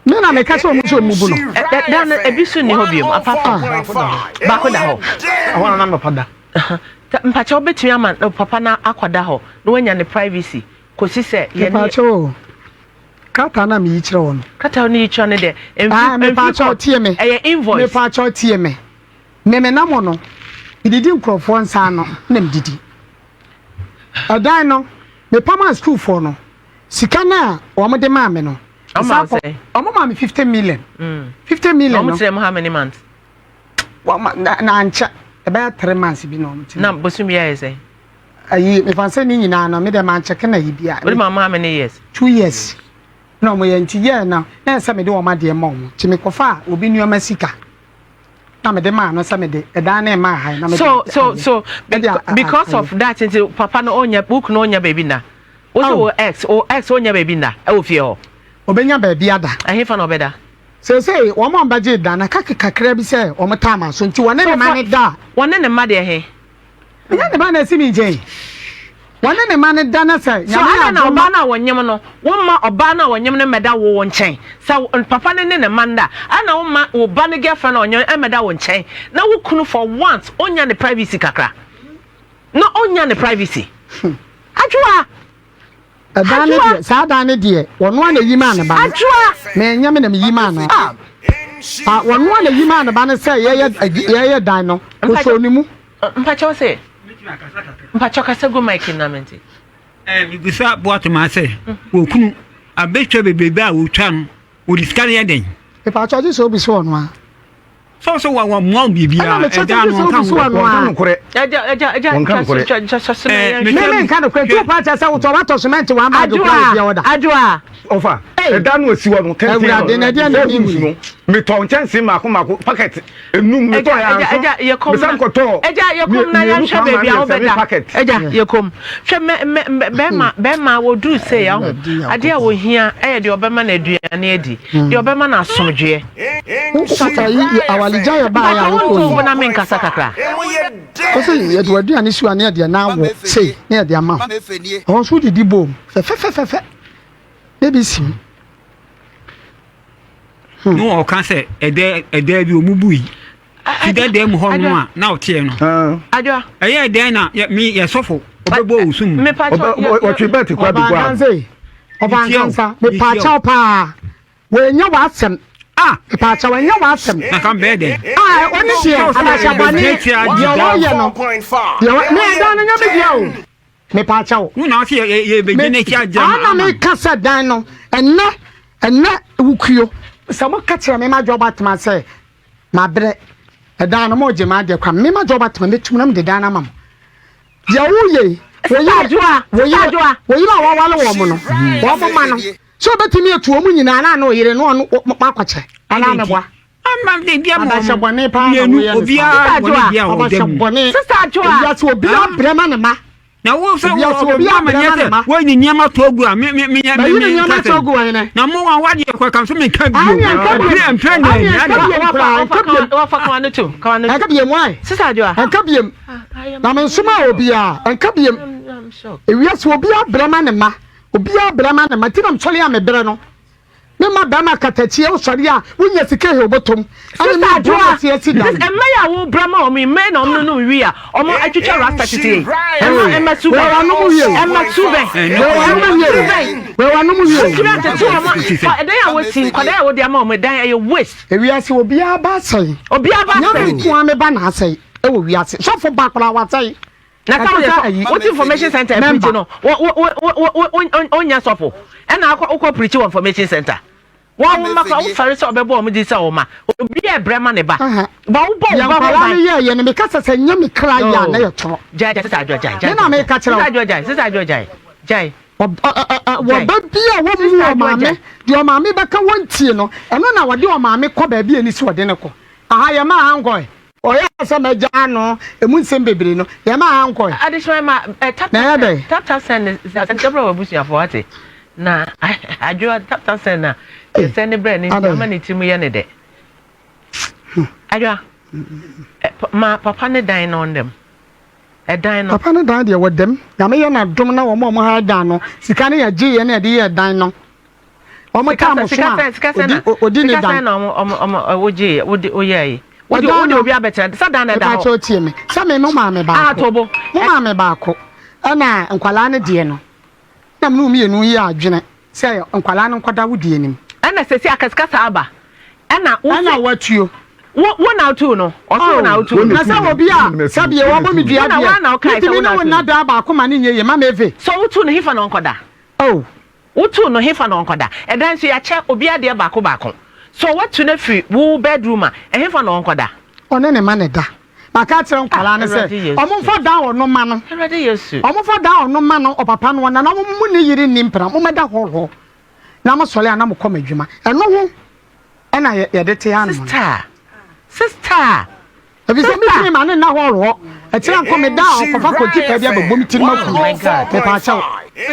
Me na meka sɛ ɔmo sɛ ɔmo bu no. Dan no ebi so nni hɔ biom apart from ah. baako da hɔ. Ɛhɔ na na papa da. Mpakyɛ wobɛtumi ama papa no akɔda hɔ na wanya ne privacy kɔsi sɛ yɛne. Mpakyɛ o. Krataa no a meyi kyerɛ wɔ no. Krataa no yi kyerɛ no deɛ. Mfiri ah, mepaakyɛw tie me. Ɛyɛ invoice. Mepaakyɛw tie me. Me me nam no. Medidi nkurɔfoɔ nsa ano na medidi. Ɛdan no, mepam a sukuufoɔ no, sika no a wɔn de maa me no. Wɔn maa me 50 million. 50 million no. Wɔn kyerɛ mu how many months? Wɔn na na ankyɛ ɛbɛyɛ 3 months bi na wɔn kyerɛ. Na bosom bi ayɛ sɛ. Ayi mefa sɛ ne nyinaa no me deɛ mankyɛke na yi bia. Wode ma how many years? 2 years. Na wɔn yɛ nti yɛ na na ɛsɛ mede wɔn adeɛ ma wɔn nti mekɔfa obi nneɛma sika na mede maa no sɛ mede ɛdan ne maa ha na mede. So because of that nti papa no onya book no onya baabi na. Wo sɛ wo ex wo ex onya baabi na ɛwɔ fie hɔ. Obenya baabi ada. Ɛhefa na ɔbɛda? Seesei wɔn a wɔbɛgye da no aka kakra bi sɛ wɔn taa ma so nti wɔne ne mma no da. Wɔne ne mma deɛ he? Ɛnyɛ ne ba na ɛsi me nkyɛn. Wɔne ne mma no da na sɛ So Nyame adɛn na adom ɔbaa no a wɔnyem no, womma ɔbaa no a wɔnyem no mmɛda wo wo nkyɛn? Sɛ papa no ne ne mma nda a, adɛn na womma wo ba no girlfriend a ɔnyem no mmɛda wo nkyɛn na wo kunu for once ɔnnya ne privacy kakra? Na ɔnnya ne privacy. Adwoa! Ɛdan no deɛ, saa dan no deɛ, wɔno ara na ɛyi maa ne ba no. Adwoa! Mɛnyɛ me na meyi maa no. Ah! Ah, wɔno ara na ɛyi maa ne ba no sɛ yɛyɛ yɛyɛ dan no. Ɔsɔɔ ne mu. Mpakyɛw sɛ, mpakyɛw kasa gu mic na mente. Eh, mebisa Boatema sɛ, wɔkunu abɛtwa bebrebe a wɔtwa no, wɔde sika no yɛ dɛn? Mepakyɛw gye sɛ obi so ɔno a. Sɛ ɔsɛ wa wa mua biribi a ɛda ano ɔnka ho. Wɔnka nokorɛ. Ɛgya ɛgya ɛgya Wɔnka nokorɛ. twa twa twa so na yɛn Me me nka nokorɛ tu pa kyɛ sɛ wotɔ watɔ cement one bag kura obi ɔda. Adwoa. Ɔfa ɛda no esi hɔ no tɛntɛn Awurade na ɛdeɛ na no ɛni no metɔ nkyɛnse mmaako mmaako packet enum metɔ yɛ anso mesan kɔtɔ ɛgya yɛkɔm na mmienu yɛnhwɛ kan ma baabi a ne yɛ wobɛda seven packet. ɛgya yɛkɔm hwɛ mɛ mɛ mɛ bɛrima bɛrima wɔduru sei aho adeɛ a wɔhia ɛyɛ deɛ ɔbɛma no aduane adi deɛ ɔbɛma no asomdwoeɛ Ayi awaregya yɛ baa yɛ mpakyɛ a wokɔ wonto yi. wo na menkasa kakra Ɔsɛ yɛde w'aduane si hɔ a ne yɛde ɛna awɔ sei ne yɛde ama wo. Ɛhɔ nso wodidi bom fɛfɛfɛfɛ na ebi si mu. Ne ɔka sɛ ɛdɛ ɛdɛ bi ɔmu bui. Ti dɛdɛ mu hɔ no a na ɔteɛ no. Adwoa. Ɛyɛ dɛn na yɛ mi yɛ sɔfo ɔbɛbɔ osu mu. Ɔtwe bɛɛte kora de gu a. Ɔbaa nkansa mepaakyɛw paa. Wei nyɛ w'asɛm. Ah! Mepaakyɛw, ɛnyɛ w'asɛm. Na kan bɛyɛ dɛn? Ah, ɔne deɛ anaasɛ bɔne deɛ wɔyɛ no. Deɛ wɔ me ɛdan no nyɛ me deɛ o. Mepaakyɛw. Wo na ɔsɛ yɛ yɛ bɛgye n'akyi agye ama. Ana meka sɛ dan no ɛnɛ ɛnɛ wukuo sɛ mo ka kyerɛ me ma dwɔba tema sɛ mabrɛ ɛdan no mo gye ma adeɛ kwa me ma dwɔba tema mɛtum na mede dan no ama mo. Deɛ woyɛ yi wo yere a wawale wɔn no wɔn ma no. Sɛ obetumi atu wɔn nyinaa na ne ɔyere no ɔno makɔkyɛ anaa meboa. Abahyɛ bɔne paa na woyɛ no saa. Abahyɛ bɔne. Ewiase obiara brɛ ma ne ma. Na wo sɛ wo Ewiase ɔbɛbɔ obiara brɛ amanneɛ ma ne sɛ ma. woayi nneɛma to agu a me me me Mayi me ne me nneɛma nka ato sɛn. agu wɔ hene. Na mo a woadeɛ kɔ kam so menka bio. Aane, ɛnka bio. Mpere mpere na Aane, ɛnyɛ ɛnka da. bio koraa, ɛnka bio. Wafa kawa no to kawa no to. Ɛnka biem why? Sister Adwoa. Ɛnka biem. Na mensoma obiara. Ɛnka biem. Ewiase obiara brɛ ma ne ma. Obiara brɛ ma ne mma nti na mesɔre a mebrɛ no. Me mma bɛrima katakyie wosɔre a wonya sika he wobɔtɔm. Ɛne Sister me Adwoa, brɛ ma si dan. Mma yi a wo brɛ ma wɔn yi, mma yi na wɔn nom wi a wɔn atwitwa rasta tete yi. Ɛma ɛma su bɛn. Wɔwanom wie o. Ɛma su bɛn. Wɔwanom wie o. Wɔwanom wie o. Wotumi atete wɔn ɛdan a wɔsi nkwadaa a wɔde ama wɔn ɛdan ɛyɛ waste. Ewiase obiara ba asɛe. Obiara ba asɛe. Nyame nko ara me ba na asɛe ɛwɔ wiase. Sɔfo ba koraa wasɛe. Na sɛ woyɛ sɔ wote information center preach no wo wo wo wo wo onya sɔfo ɛna akɔ wokɔ preach wɔ information center. Wo a wo mma koraa wo fɛre sɛ ɔbɛbɔ wɔn din sɛ wo mma. Obi a ɛbrɛ ma ne ba. Ba wo bɔ wo ba ho ban. Deɛ nkwadaa no yɛɛyɛ no meka sɛ sɛ nyɛ me kra yɛ a na yɛ torɔ. Gyae gyae sisa adwoa gyae gyae. Me na meka kyerɛ wo. Sisa adwoa gyae sisa adwoa gyae gyae. Wɔ ba bi a wɔmmu ɔmaame deɛ ɔmaame bɛka wɔntie no ɛno na wɔde ɔmaame kɔ baabi a ɛni sɛ wɔde no kɔ. Aha yɛma ha nkɔɛ. Ɔyɛ sɛ mɛgyaa no emu nsɛm bebree no, yɛma ha nkɔe. Adehyema ma eh, tap Na tap ɛyɛ send, dɛn? tap tap send ne sɛ sɛ brɛ w'abusuafoɔ wate na adwoa tap tap send na Ei, yɛsɛn ne brɛ ne nti adɛn? ama ne tirim yɛ ne dɛ. Adwoa, eh, pa- ma papa ne dan no ɔndam. Ɛdan no. Papa no dan deɛ wɔ dɛm. Nyame yɛ n'adom na wɔn a wɔn ha dan no, sika no yɛgyeeɛ na yɛde yɛɛ dan no. Wɔn taa mo so a, odi odi ne dan. na ɔmo ɔmo ɔmo wogye wode woyɛ yi. Wode wode obi abɛtena sɛ dan na ɛda hɔ. Mepakyɛ tie me. Sɛ me mo maame baako. Ah tobo. Mo maame baako. Ɛna nkwalaa no deɛ no. Na me ne wo mmienu yɛ adwene sɛ nkwalaa no nkɔda wo deɛ nim. Ɛna sɛsi akasikasa aba. Ɛna wo Ɛna watuo. Wo wo na wotuu no. Ɔso wo na wotuu no. Na sɛ obi a sɛdeɛ wɔbɔ me dua deɛ. Metumi ne wo nna dan baako ma ne nyɛ yie ma me ve. So wotuu no hefa na ɔnkɔda? Oh. Wotuu no hefa na ɔnkɔda? Ɛdan nso yɛakyɛ obiara deɛ baako baako. So watu no afiri wo bedroom a, ɛhefa na ɔnkɔda? Ɔne ne mma na ɛda. Maka akyerɛ nkwadaa no sɛ wɔmfa dan ɔno mma no. Awurade Yesu. Wɔmfa dan ɔno mma no, ɔpapa no, ɔnana, wɔn mo ne yere nni mpena, mommɛda hall hɔ na mosɔre a na mokɔ mo adwuma. Ɛno ho ɛna yɛde te hanom no. Sister! Sister! Efisɛ mitumi ma no nna hɔɔl hɔ, ɛkyerɛ nkɔ me da a ɔkɔfa kɔgye paa bi abɛbɔ me tirim aku me. Mepaakyɛw,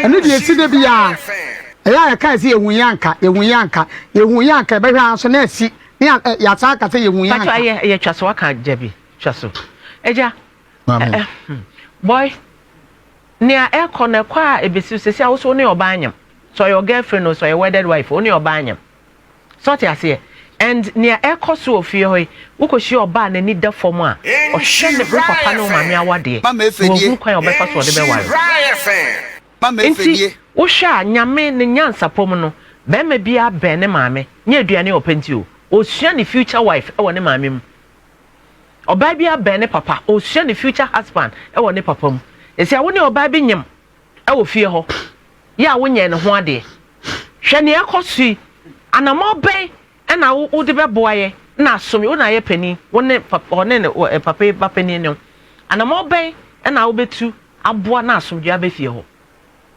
ɛno deɛ ɛsi da biara. Ɛyɛ a yɛkae sɛ yɛhu yɛ anka, yɛhu yɛ anka, yɛhu yɛ anka, yɛbɛhwɛ ara nso na asi, ne yɛasan aka sɛ yɛhu yɛ anka. Pakyɛ ayɛ yɛ twa so waka gya bi twa so agya eh, hmm. boy nea ɛkɔ no ɛkɔ a ebesi sisi a woso ne ɔbaa anyam sɛ ɔyɛ girlfriend o sɛ ɔyɛ wedded wife o ne ɔbaa anyam So ɔte aseɛ? And nea ɛrekɔ so wɔ fie hɔ yi, wokɔhyia ɔbaa a n'ani da fam a, ɔhwɛ ne wo papa ne wo maame awadeɛ, na wahunu kwan a ɔbɛfa so ɔde bɛware wo. Nti wohwɛ a, Nyame ne nyansapɔ mu no, barima biara bɛn ne maame, nyɛ aduane a ɔpɛ nti o, ɔresua ne future wife wɔ ne maame mu. Ɔbaa biara bɛn ne papa, ɔresua ne future husband wɔ ne papa mu. Ɛsɛ a wo ne ɔbaa bi nyem wɔ fie hɔ yɛ a wonyɛɛ ne ho adeɛ. Hwɛ nea ɛrekɔ so yi, anammɔn bɛn na wode bɛboa yɛ na asom yi? Wo na ayɛ panin, wo ne papa, ɔne ne eh, papa yi ba panin no. Anammɔn bɛn na wobɛtu aboa na asomdwoeɛ aba fie hɔ?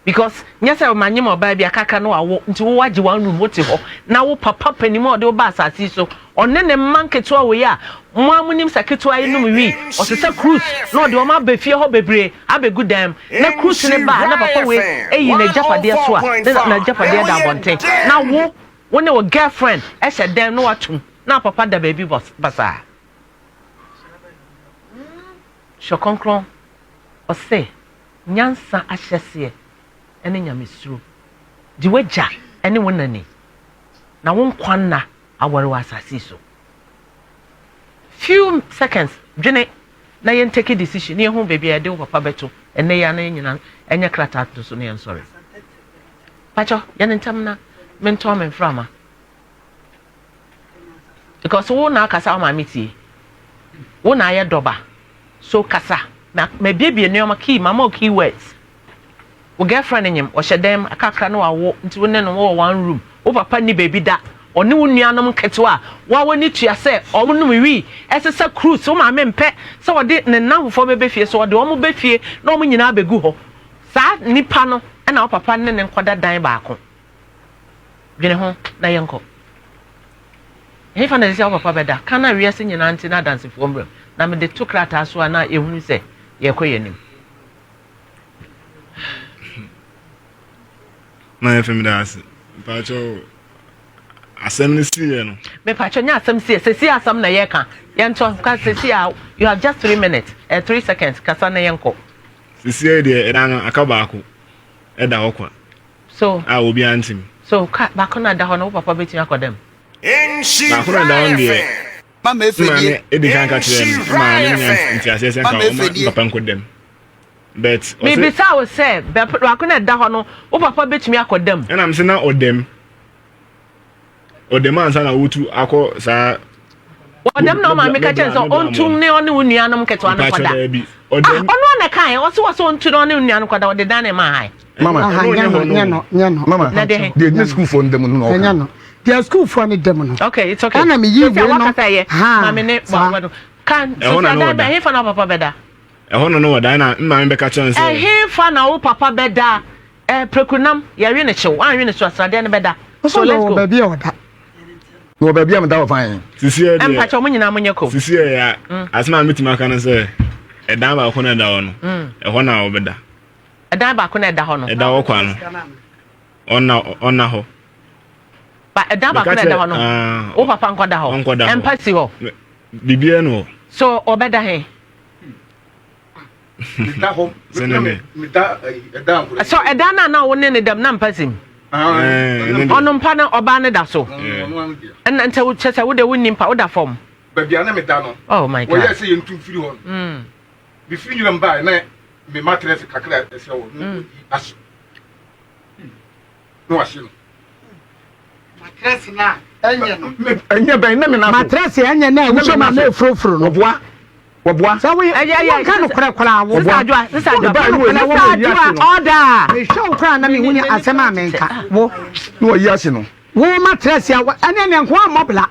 Because nyɛ sɛ manyem ɔbaa bi akakra na wawo nti wo wagye one room wote hɔ na wo papa panin mu a ɔde wo ba asase yi so Ɔne ne mma nketewa wei a mo ara monim sɛ ketewa yi nom wii, ɔsesa cruise na ɔde wɔn aba fie hɔ bebree abɛgu dan mu. Na cruise no ba a, na papa wei ayi n'agyapadeɛ so a, na n'agyapadeɛ da abɔnten. Na wo, wo ne wo girlfriend hyɛ dan mu na woatom, na papa da baabi basaa. Hyɛ kronkron, ɔse, nyansa ahyɛseɛ ne nyamesuro. Di w'agya ne wo na ni, na wo nkwa nna aware wɔ asase yi so. Few seconds dwene na yɛn take decision na yɛhu baabi a yɛde wo papa bɛto ɛnɛ yi ana yɛn nyinaa ɛnyɛ krataa to so na yɛn sɔre. Pakyɛ yɛn ntɛm na mentɔn me mframa. Because wo na akasa wo maame tie. Wo na ayɛ dɔba. So kasa. Ma mabiebie nneɛma key mama wo key words. Wo girlfriend nyem, ɔhyɛ dan mu, akakra na wawo nti wo ne no wowɔ one room. Wo papa nni baabi da. Ɔne wo nuanom nketewa a wo a w'ani tua sɛ wɔnom wii, ɛsesa cruise. Wo maame mpɛ sɛ ɔde ne nnamfofoɔ bɛba fie, so ɔde wɔn ba fie na wɔn nyinaa bɛgu hɔ. Saa nipa no na wo papa ne no nkɔda dan baako. Dwene ho na yɛnkɔ. Ɛhefa na ɛsɛ sɛ wo papa bɛda? Ka na wiase nyinaa nte na adansefoɔ mmram. Na mede to krataa so a na yɛhunu sɛ yɛrekɔ yɛn anim. Na yɛ fam da ase. Mpakyɛw asɛm no siiɛ no. Mepakyɛw nyɛ asɛm siiɛ sɛsi asɛm na yɛka yɛntɔ ka sɛsi a you have just three minutes eh, 3 seconds kasa na yɛnkɔ. Sɛsi yɛ deɛ ɛda no aka baako ɛda hɔ kwa. So a obiara ntim. So ka baako na ɛda hɔ no wo papa bɛtumi akɔ dɛm. Baako na ɛda hɔ no deɛ. Maame edi kan ka kyerɛ no ma ne nya nteaseɛ sɛ nka ɔma ne papa nkɔ dɛm. But ɔsɛ. Mebisa wo sɛ baako na ɛda hɔ no wo papa bɛtumi akɔ dɛm. Ɛna mese na ɔdɛm. Ɔdɛm ansa na wotu akɔ saa. Ɔdɛm na ɔmaame ka kyerɛ sɛ ɔntu ne ɔne wo nuanom nketewa no kɔda. Ɔdɛm. Ah, ɔno ana kae ɔse wɔ sɛ ɔntu na ɔne wo nuanom kɔda ɔde dan ne ma hae. Mama, nyɛ no, nyɛ no, nyɛ no. Mama, deɛ gyina sukuufoɔ no dɛm no na ɔka. Nyɛ no. Deɛ sukuufoɔ no da mu no. Okay, it's okay. Ɛna meyi Sisi a wei no. wakasa yɛ. Ha, Maame ne saa. wa kan. Ɛhɔ Sisi na ne adan wɔda. bɛn hefa na wo papa bɛda? Ɛhɔ na ne wɔda ɛna maame bɛka kyerɛ no sɛ. Ɛhefa na wo papa bɛda? Ɛ prekunam yɛwe ne kyew, anwe ne so asradeɛ no bɛda. So Ɔsɛ let's ɔwɔ go. baabi a ɔda. Mewɔ baabi a meda wɔ fan. Sisi yɛ deɛ. Mpakyɛ ɔmo nyinaa mo nyɛ kom. Sisi yɛ ya asɛm a metumi aka no sɛ ɛdan baako na ɛda hɔ no ɛhɔ na ɔbɛda. Ɛdan baako na ɛda hɔ no. Ɛda hɔ kwa no ɔna ɔna hɔ. Ba ɛdan baako na ɛda hɔ no. Wo papa nkɔda hɔ. Ɔnkɔda hɔ. Ɛmpa si hɔ. Biribiara ni hɔ. So ɔbɛda he? Meda hɔ. Sɛnɛ meda ɛda nkora. So ɛdan no a na wo ne ne dam na mpa si mu. Ɔno mpa no ɔbaa no da so. Ɛna nti kyɛ sɛ wo de wo nni mpa woda fam. Baabi a na meda no. Oh my God. Wɔyɛ sɛ yɛntu mfiri hɔ no. Mefiri nwuram baeɛ na me matress kakra ɛsɛ wɔ no mm. ahye na wahye no. Matress na ɛnyɛ no. Ɛnyɛ bɛn na me na so. Matress ɛnyɛ na ɛwosɔ ma na efurofuro no. Wɔboa wɔboa. Sɛ woyɛ wɔnka no korɛ koraa wo. Sisa adwoa sisa adwoa sisa adwoa ɔda. Mehwɛ wo koraa na mehu ne asɛm a menka wo. Na wɔyi ahye no. Wo matress a ɛne ɛne nko ammɔ bla.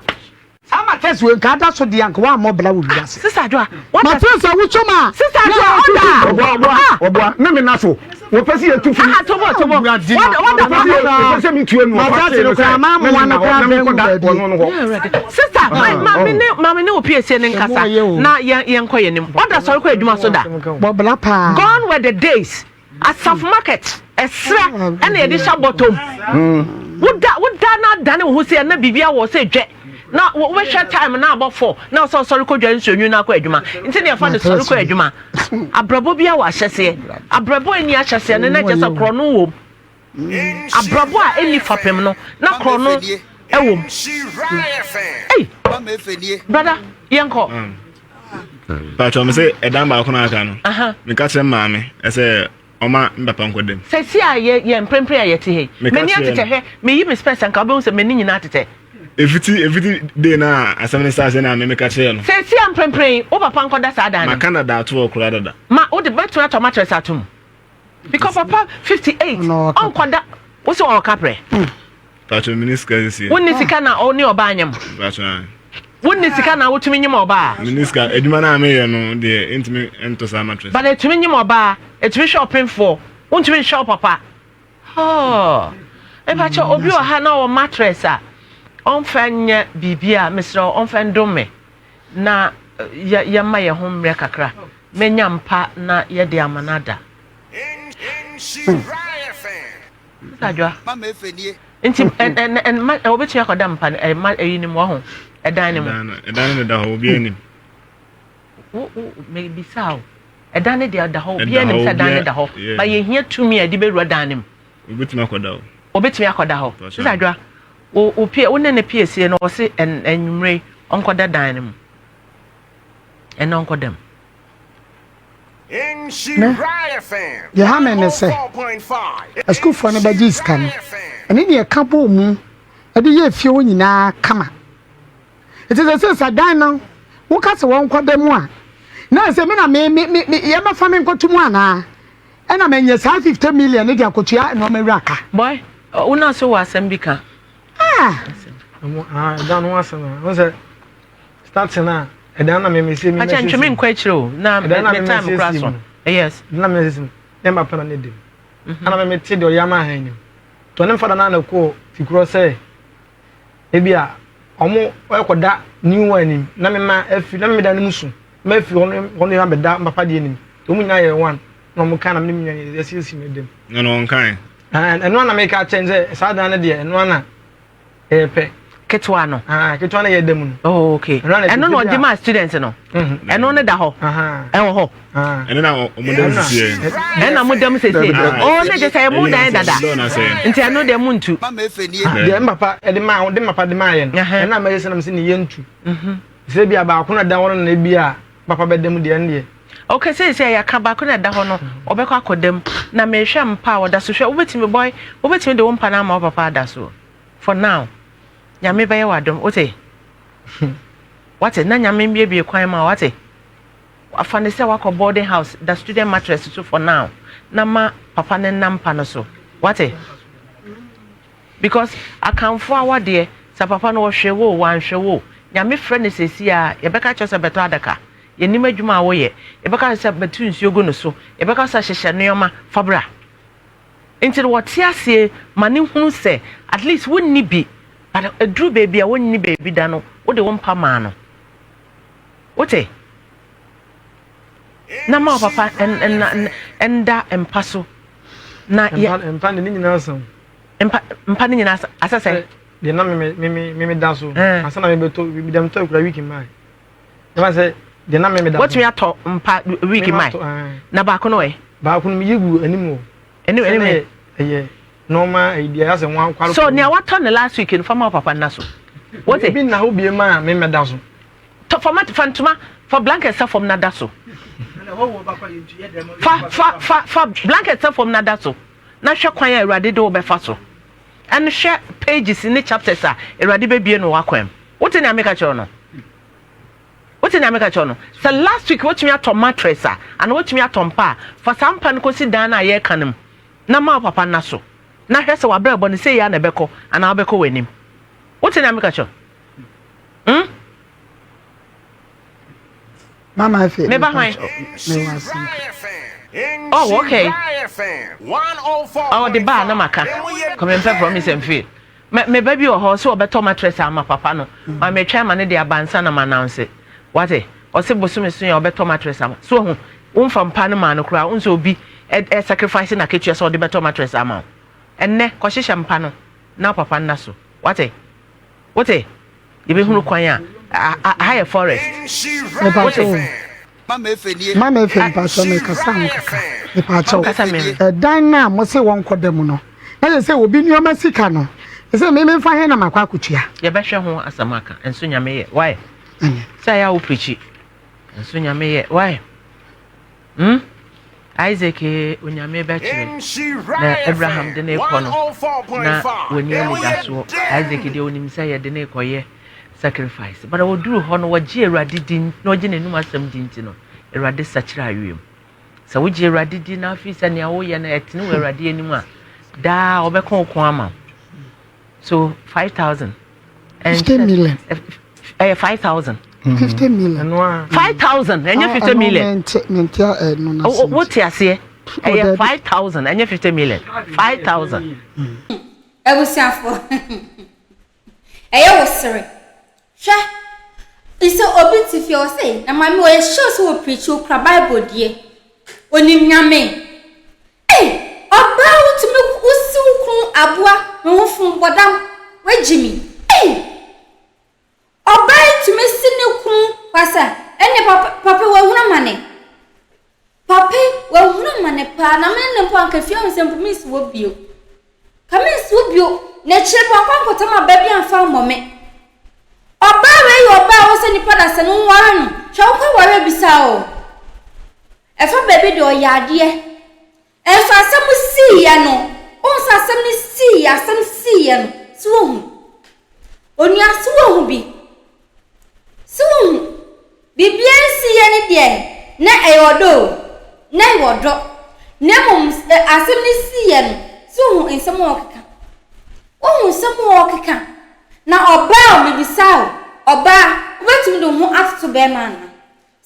Saa matress wei nka ada so deɛ anka wammɔ bra wɔ wiase. Sister Adwoa, matress a wotwa mu a. Sister Adwoa, ɔda. Ɔboa, ɔboa, ɔboa, ne me na so. Wɔpɛ sɛ yɛtu fi. Ah, tobo, tobo. Wɔda, wɔda, wɔpɛ sɛ metu anu. Matress no koraa maa mmoa no koraa bɛn mu baabi. Sister, maame ne maame ne opi esie ne nkasa na yɛn yɛn kɔ yɛn nim. Ɔda sɔre kɔ adwuma so da. Bɔ bra paa. Gone were the days. Asafo market ɛsrɛ ɛna yɛde hyɛ bɔtɔm. Woda woda na adane wo ho sɛ na biribi awɔ sɛ dwɛ na wobɛhwɛ time na abɔ fɔ na ɔsɛ ɔsɔre kɔ dwa nsuo nwunu akɔ adwuma nti na yɛfa no sɔre kɔ adwuma. Abrabɔ bi awɔ ahyɛseɛ abrabɔ ɛni ahyɛseɛ no na kyɛ sɛ korɔ no wom. Abrabɔ a ɛnni fapem no, na korɔ no wɔ mu. Ei, brada, yɛnkɔ. Patro me sɛ ɛdan baako na aka no. Meka kyerɛ maame ɛsɛ ɔma me papa nkɔ dɛm. Sɛsi a yɛ yɛ mprempren a yɛte ha yi. M'ani atetɛ hwɛ, meyi me spɛs anka wobɛhu sɛ m'ani nyinaa atetɛ. Efiti efiti day na asɛm no start na me meka kyerɛ no. Sɛsi a mprempren wo papa nkɔda saa dan no. Maka dada ato hɔ koraa dada. Ma wode bɛtumi atɔ mattress ato mu. Because papa 58 ɔnkɔda wo sɛ ɔwɔ kaprɛ. Patro mi ni sika sisi. Wo ni sika na ɔne ɔbaa nyam. Patro ayi. Wo ni sika na wotumi nyim ɔbaa. Mi ni sika adwuma na mi yɛ no deɛ ntumi ntɔ saa mattress. But etumi nyim ɔbaa etumi hwɛ ɔpemfoɔ wontumi nhwɛ ɔpapa. Oh mepakyɛ obi wɔ ha na ɔwɔ mattress a ɔnfɛ nyɛ biribi a mesrɛ ɔnfɛ ndom me na yɛ yɛma yɛn ho mmerɛ kakra. Menya mpa na yɛde ama no ada. Sister Adwoa. Nti ɛn ma obetumi akɔda mpa no ɛma ɛyi no mu ɔho ɛdan no mu. Ɛdan no da hɔ obi anim. Wo wo mebisa o. Ɛdan no deɛ da hɔ obi anim sɛ ɛdan no da hɔ. Ba yɛhia tumi a yɛde bɛwura dan no mu. Obetumi akɔda hɔ. Obetumi akɔda hɔ. Sister Adwoa wo wo pie wo ne ne pie sie no ɔse ɛnwumire ɔnkɔda dan no mu. Ɛnna ɔnkɔ dam. Me, deɛ ɛha me ne sɛ, asukuufoɔ no bɛgye sika no, ɛne deɛ ɛka bɔɔ mu de yɛɛ fie hɔ nyinaa kama. Nti sɛ sɛ sɛ dan no woka sɛ wɔnkɔda mu a, na sɛ me na me me me yɛbɛfa me nkɔto mu anaa? Ɛna manya saa 50 million no de akɔtua nneɛma wura ka. Boy, wo na so wɔ asɛm bi ka. Ah! Ɛdan ho asɛm a, wo sɛ Starting a, ɛdan na meme sie mi Akyɛ ntweme nkɔ akyire o na me time kora so. Yes. Ɛdan na meme sie mu. Ne mba pɛ na ne dem. Ana meme te deɛ ɔyɛ ama han nim. To ne mfa da na na kɔ fikurɔ sɛ ebi a ɔmo ɛkɔ da new one nim na mema afi na meme da ne mu so. Ma afi hɔ hɔ ne abɛda mpapa deɛ nim. To ɔmo nyinaa yɛ one na ɔmo ka na mene me nyinaa yɛsiesie me dem. Ɛno ɔnkan. Ɛno ana meka kyɛn sɛ saa dan no deɛ ɛno ana ɛyɛ pɛ. Ketewa no. Ah, ketewa no yɛ da mu no. Oh, okay. Ɛno na ɔde ma student no. Mhm. Ɛno ne da hɔ. Ɛwɔ hɔ. Ɛno na ɔmo dam sisi. Ɛna mo dam sisi. Oh, ne kyɛ sɛ ɛmo dan dada. Nti ɛno deɛ mo ntu. Deɛ mpapa ɛde ma de mapa de ma yɛ no. Ɛna mɛyɛ sɛ na mo sɛ ne yɛ ntu. Mhm. Sɛ bi a baako na da hɔ no na ebi a papa bɛda mu deɛ ɛno deɛ. Okay, sɛ sɛ yɛaka baako na ɛda hɔ no ɔbɛkɔ akɔda mu na mehwɛ mpa a ɔda so hwɛ wobɛtumi boy wobɛtumi de wo mpa no ama wo papa ada so for now nyame bɛyɛ w'adom wote wate na nyame mbiebie kwan ma wate afa ne sɛ wakɔ boarding house da student mattress so for now na ma papa ne nna mpa no so wate because akanfo awadeɛ. Sɛ papa no ɔhwɛ wo o, wanhwɛ wo o, Nyame frɛ no seesei ara, yɛbɛka akyerɛ wo sɛ bɛtɔ adaka. Yɛnnim adwuma a woyɛ. Yɛbɛka akyerɛ wo sɛ bɛto nsuo gu no so. Yɛbɛka sɛ hyehyɛ nnoɔma fa bra. Nti no wɔte aseɛ ma no hunu sɛ at least wonni bi but ɛduru baabi a wonni baabi da no wode wo mpa maa no. Wote? Na ma wo papa nda mpa so na yɛ. Mpa ne nyinaa sa o. Mpa mpa ne nyinaa sa asɛ sɛ. Deɛ na me me me me da so. Ansa na me bɛtɔ bi dɛm tɔ ekura week mmaa. Ɛma sɛ deɛ na me me da so. Wɔtumi atɔ mpa week mmaa. Na baako no ɛ. Baako no mi yi gu anim wɔ. Anim anim ɛ. Ɛyɛ nɔɔma ɛyi deɛ asɛ wɔn akwaro. So nea watɔ no last week no fa ma papa nna so. Wote. Ebi nna hɔ bie maa me mɛda so. Tɔ fa mat fa ntoma fa blanket sɛ fam na da so. Fa fa fa fa blanket sɛ fam na da so. Na hwɛ kwan a Awurade de wo bɛfa so. Ɛno hwɛ pages ne chapters a Awurade bɛbie no w'akwan mu. Wote nea meka kyerɛ wo no? Wote nea meka kyerɛ wo no? Sɛ last week wotumi atɔ mattress a, anaa wotumi atɔ mpa a, fa saa mpa no kɔsi dan no a yɛreka no mu na ma wo papa nna so. Na hwɛ sɛ w'abrabɔ no sei ara na ɛbɛkɔ anaa wobɛkɔ w'anim. Wote nea meka kyerɛ wo? Hmm? Mama efe. Me ba hwan? Me wa asem. Oh, okay. Oh, the bar na maka. Come and promise and fail. Me me ba bi wɔ hɔ sɛ ɔbɛtɔ mattress ama papa no. Ma me twɛn ma ne de aba nsa na ma announce. Wate? Ɔsɛ bosome so yɛ ɔbɛtɔ mattress ama. So hu, womfa mpa no ma no koraa, wo sɛ obi ɛ sacrifice na ketua sɛ ɔde bɛtɔ mattress ama wo. Ɛnnɛ kɔhyehyɛ mpa no na papa nna so. Wate? Wote? Yɛbɛhunu kwan a aha yɛ forest. Wote? Mama efe mpakyɛw mekasa ho kakra mepakyɛw ɛdan no a mose wɔnkɔ da mu no na yɛ sɛ obi nneɛma sika no ɛsɛ me memfa he na makɔ akɔtua. Yɛbɛhwɛ ho asɛm aka nso nyame yɛ why sɛ ɛyɛ a wo pirikyi nso nyame yɛ why. Hmm? Isaac eh, Onyame bɛkyerɛ. Na Abraham de ne kɔ no, na wɔni anidasoɔ. Isaac deɛ onim sɛ yɛde ne kɔyɛ sacrifice. But wɔduru hɔ no, wɔgye Awurade di na wɔgye n'anum asɛm di nti no, Awurade sakyera awiem. Sɛ wogye Awurade di na afei sɛ nea woyɛ no ɛtene wɔ Awurade anim a, daa ɔbɛko wo ko ama wo. So 5,000. 50 million. Ɛyɛ 5,000. 50 million. 5,000 ɛnyɛ 50 million. Mente ɛno na se. Wote aseɛ? Ɛyɛ 5,000 ɛnyɛ 50 million. 5,000. Abusuafo ɛyɛ wo sere hwɛ sɛ obi te fie ɔsɛ na maame ɔyɛ sure sɛ wɔ preach okura bible deɛ onim nyame Ei ɔbaa wotumi wosi wo kunu aboa me ho fon bɔdam wagyi me ei ɔbaa yi tumi si ne kunu kwasa ɛne papa papa wahunu amane papa wahunu amane paa na me ne mpo anka fie ahun sɛ mpo mensi wɔ bio ka mensi wɔ bio na akyire mpo akɔ nkɔtam aba bi amfa mmɔ me ɔbaa wei yɛ ɔbaa wɔ sɛ nipa da sɛ no nware no hwɛ wokɔ ware bisa o Ɛfa baabi deɛ ɔyɛ adeɛ. Nso asɛm siiɛ no, wohu sɛ asɛm no siiɛ, asɛm siiɛ no, so wohu? Onua, so wohu bi? So wohu? Biribiara nsiiɛ no deɛ, na ɛyɛ ɔdɔ o, na ɛyɛ ɔdɔ. Na mmom asɛm no siiɛ no, so wohu nsɛm a ɔkeka? Wohu nsɛm a ɔkeka? Na ɔbaa o, mebisa o, ɔbaa, wobɛtumi de wo ho atoto bɛrima anaa?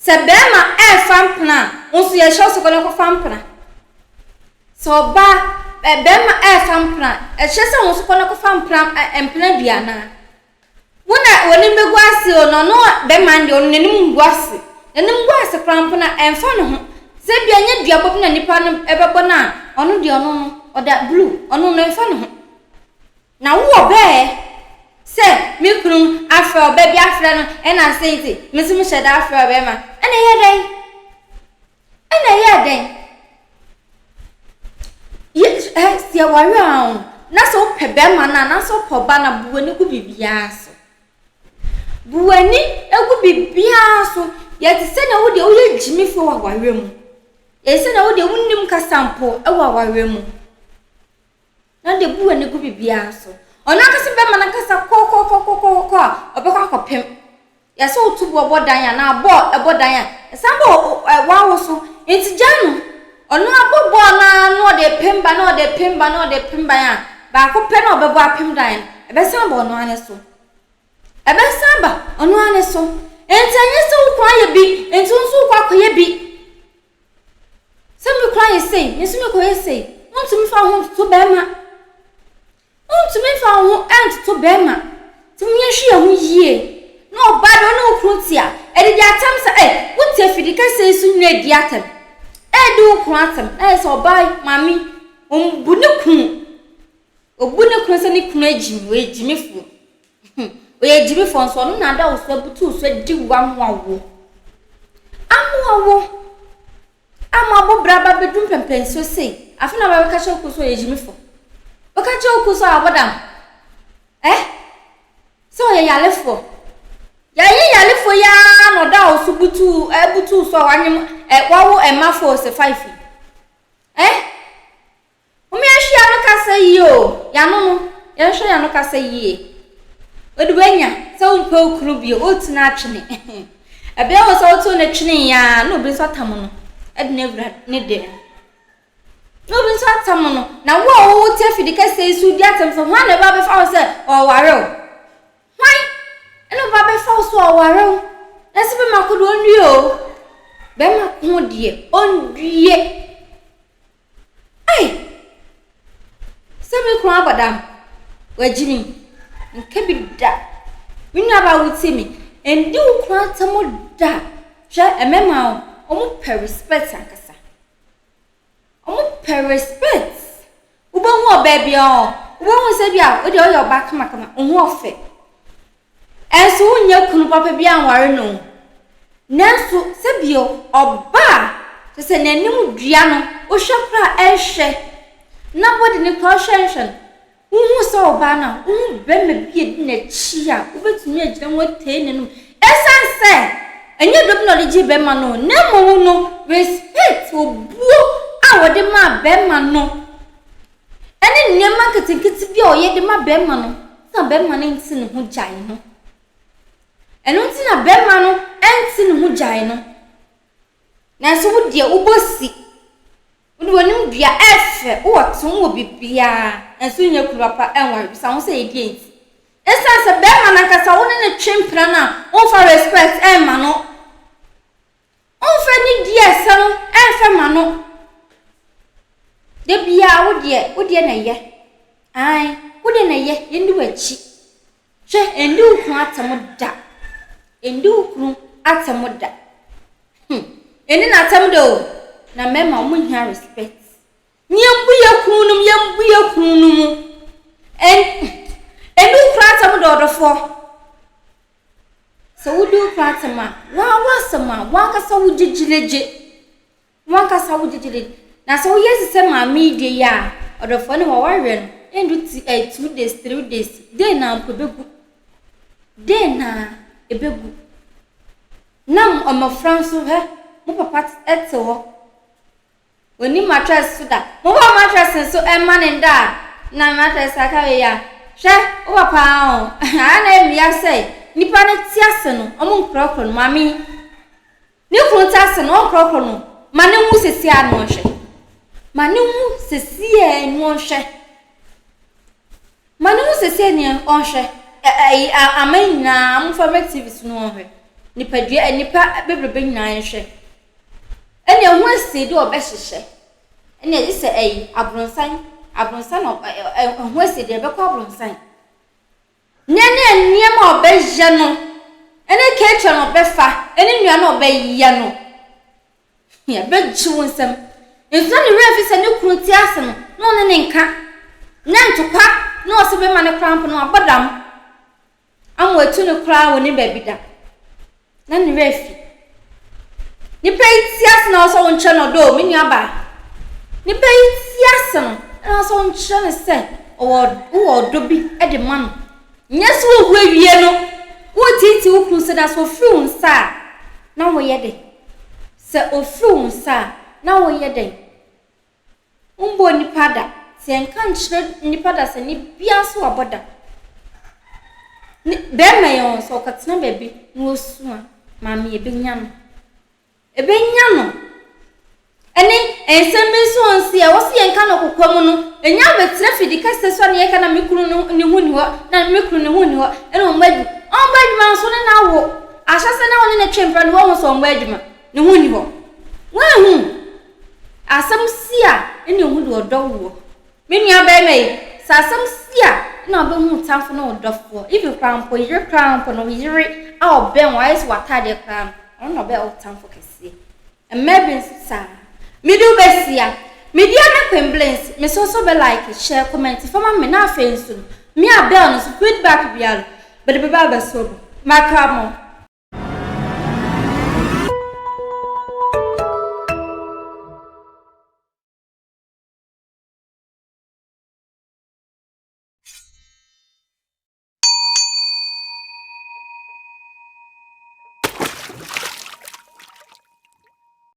Sɛ bɛɛma ɛɛfa mpena a, wo nso yɛhyɛ wo sɛ kɔ na kɔfa mpena. Sɛ ɔbaa, ɛ, bɛɛma ɛɛfa mpena a, ɛkyerɛ sɛ wo nso kɔ na kɔfa mpena, ɛ, mpena bi anaa? Wo na w'anim bɛgu ase o, na ɔno bɛɛma no deɛ, ɔno n'anim ngu ase. N'anim gu ase koraa mpo no a, ɛmfa ne ho. Sɛ ebia ɛnyɛ duabɔ bi na nipa no ɛbɛbɔ no a, ɔno deɛ ɔno no, ɔda blue, ɔno no ɛmfa ne ho. Na wo wɔ bɛɛ sɛ me kunu afrɛ ɔbɛ bi afrɛ no ɛna sɛ nti me nso mehyɛ da afrɛ ɔbɛrima ɛna ɛyɛ dɛn ɛna ɛyɛ dɛn yɛ ɛ sɛ ɛware a o na sɛ wopɛ bɛrima no a na sɛ wopɛ ɔba no a bu w'ani gu biribiara so bu w'ani gu biribiara so yɛte sɛ na wo deɛ woyɛ gyimifoɔ wɔ awareɛ mu yɛte sɛ na wo deɛ wonnim kasa mpo wɔ awareɛ mu Na ɔde bu ani gu biribiara so. Ɔno ankasa bɛma no ankasa kɔkɔkɔkɔkɔ a ɔbɛkɔ akɔpem. Yɛsɛ woto boɔ bɔ dan anaa bɔɔl ɛbɔ dan a, ɛsan bɔ wawo so. Nti gya no. Ɔno abɔ bɔɔl no ara na ɔde pem ba na ɔde pem ba na ɔde pem ban a, baako pɛ na ɔbɛbɔ apem dan no, ɛbɛsan abɔ ɔno ara ne so. Ɛbɛsan aba ɔno ara ne so. Enti ɛnyɛ sɛ wo kunu ayɛ bi nti wo nso wokɔ akɔyɛ bi. Sɛ me kunu ayɛ sei, me nso mekɔyɛ sei. Wontumi fa wo ho ntoto bɛrima. Wontumi mfa wo ho ntoto bɛrima. Nti mo yɛnhwɛ yɛn ho yie. Na ɔbaa deɛ ɔne wo kunu te a, ɛdidi atɛm sɛ ɛ, wote afidi kɛseɛ yi so nyina adi atɛm. Ɛredi wo kunu atɛm. Na ayɛ sɛ ɔbaa yi, maame yi, ɔmbu ne kunu. Ɔbu ne kunu sɛ ne kunu agyimi, ɔyɛ gyimifoɔ. Ɔyɛ gyimifoɔ nso ɔno na ada wo so abutu wo so adi wo amoa wo. Amoa wo. Ama abɔ bra ba bɛdu mpɛmpɛnsuo sei. Afei na bɛbɛka kyerɛ wo kunu sɛ ɔyɛ gyimifoɔ. Woka kyerɛ wo kunu sɛ ɔabɔ dam. Eh? Sɛ ɔyɛ yalefoɔ. Yɛyɛ yalefoɔ yi ara na ɔda wo so butu abutu so a wanyem ɛ wawo ɛma fo sɛ five yi. Eh? Hom yɛnhwɛ y'ano kasa yie o, y'ano no, yɛnhwɛ y'ano kasa yie. Wode w'anya sɛ wompɛ wo kunu bio, woretu no atwene. Ɛbɛyɛ wo sɛ woto no twene yi ara na obi nso atam no de no awura ne dan mu. Na obi nso atam no, na wo a wote afidi kɛseɛ yi so di atam sɛ hwan na ɛba abɛfa wo sɛ ɔware wo? Hwan na ɔba abɛfa wo sɛ ɔware wo? Nanso bɛma ko deɛ ɔnnue o. Bɛma ko deɛ ɔnnue. Ei! Sɛ me kunu abɔ dam, wagye me, nka bi da. Me nuabaa wotie me, ndi wo kunu atɛm da. Hwɛ mmarima o, wɔn pɛ respect ankasa. Wɔn pɛ respect. Wobɛhu ɔbaa bi ɔ, wobɛhu sɛ bi a wodeɛ ɔyɛ ɔbaa kamakama, wo ho ɔfɛ. Ɛnso wonnya kunu papa bi anware no o. Nanso sɛ bio ɔba a, kyerɛ sɛ n'anim dua no, wohwɛ koraa a ɛnhwɛ. Na body no koraa wohwɛ nhwɛ no, wohu sɛ ɔbaa no a, wohu barima bi a edi n'akyi a, wobɛtumi agyina ho atee n'anom. Ɛsiane sɛ ɛnyɛ dɔ bi na ɔde gyee barima no o, na mmom no, respect, obuo a wɔde maa barima no. Ɛne nneɛma nketenkete bi a ɔyɛ de ma bɛrima no na bɛrima no nte ne ho gyae no. Ɛno nti na bɛrima no nte ne ho gyae no. Nanso wo deɛ wobɔ si, wode w'anim dua ɛfɛ, wowɔ to, wowɔ biribiara, nanso wonyɛ kunu papa ɛnware. Bisa ho sɛ ɛdeɛn nti. Ɛsiane sɛ bɛrima no ankasa wo ne no twe mpena no a, womfa respect ɛmma no. Ɔmfa nidi a ɛsɛ no ɛmfa ma no. Da biara wo deɛ, wo deɛ na ɛyɛ. Ae, wo deɛ na ɛyɛ, yɛnni w'akyi. Hwɛ, ɛnni wo kunu atɛm da. Ɛnni wo kunu atɛm da. Hmm, ɛnni n'atɛm da o. Na mmarima, wɔn hia respect. Yɛmbu yɛ kunu nom, yɛmbu yɛ kunu no mu. Ɛnni wo kunu atɛm da ɔdɔfoɔ. Sɛ wodi wo kunu atɛm a, woa w'asɛm a, w'ankasa wo gyegyeregye. W'ankasa wo gyegyeregye. Na sɛ woyɛ te sɛ maame yi deɛ yi a, ɔdɔfoɔ ne w'awareɛ no, ɛndu ti ɛ 2 days, 3 days, day na mpo ɛbɛgu. Day na ɛbɛgu. Na mmɔfra nso hwɛ, mo papa te hɔ. Onni mattress so da. Momfa mattress nso mma no nda a na mattress aka wei a. Hwɛ wo papa o. Ayɛ na ɛmmea sɛ nipa no te ase no ɔmo nkorɔkorɔ no. Maame yi ne kunu te ase no ɔnkorɔkorɔ no. Ma ne nwu sɛsi a na ɔnhwɛ. Ma ne nwu sɛsi a na ɔnhwɛ. Ma ne nwu sɛsi a na ɔnhwɛ. Ɛyi aman nyinaa momfa mmɛ TV so na ɔnhwɛ. Nipadua nnipa bebrebe nyinaa nhwɛ. Ɛnna ɛho asie de ɔbɛhyehyɛ. Ɛnna gye sɛ ɛyi abronsan, abronsan na ɛho asie deɛ ɛbɛkɔ abronsan. Nea ne nneɛma a ɔbɛyɛ no, ɛne ketewa na ɔbɛfa, ɛne nnuane a ɔbɛyɛ no, ɛbɛgye wo nsam. Nso na ne werɛ fi sɛ ne kunu te ase no, na ɔne ne nka. Na ntokwa na ɔsɛ bɛma no koraa mpo no wabɔ dam. Ama watu no koraa wɔ ne baabi da. Na ne werɛ afi. Nipa yi ti ase na ɔsɛ wonkyerɛ no ɔdɔ o, me nua baa. Nipa yi ti ase no, na ɔsɛ wonkyerɛ no sɛ ɔwɔ wowɔ ɔdɔ bi de ma no. Nyɛ sɛ wowu awie no, wotiitii wo kunu sɛ na sɛ ofiri wo nsa a, na woyɛ dɛn? Sɛ ofiri wo nsa a, na woyɛ dɛn? Wombɔɔ nnipa da, sɛ yɛnka nkyerɛ nnipa da sɛ ne biara nso wabɔ da. Ne bɛrima yi ɔ, sɛ ɔkɔtena baabi na ɔsu a, maame ɛbɛnya no. Ɛbɛnya no. Ɛne nsɛm bi nso ɔnsi a ɛwɔ sɛ yɛnka no kokoa mu no, ɛnya abɛtena fidi kɛseɛ so a na yɛka na me kunu no ne ho nni hɔ, na me kunu ne ho nni hɔ, ɛna wɔn adu. Ɔmbɔ adwuma nso ne no awo. Ahyɛse na wo ne no twe mpena no woahu sɛ ɔmbɔ adwuma. Ne ho nni hɔ. Woanhu? Asɛm si a ɛna ehu deɛ ɔdɔ woɔ. Me nua barima yi, sɛ asɛm si a ɛna wobɛhu wo tamfo ne wo dɔfoɔ. Even koraa mpo, yere koraa mpo no, yere a ɔbɛn wo, ayɛ sɛ w'ataadeɛ koraa no, ɔno na ɔbɛyɛ wo tamfo kɛseɛ. Mmaa bi nso saa. Mede wo bɛsia. Me dear ne Queen Blings, me so so bɛ like, share, comment fa ma me na afei nso no, me a bell no so feedback biara no, mede bɛba abɛso mo. Makra mo.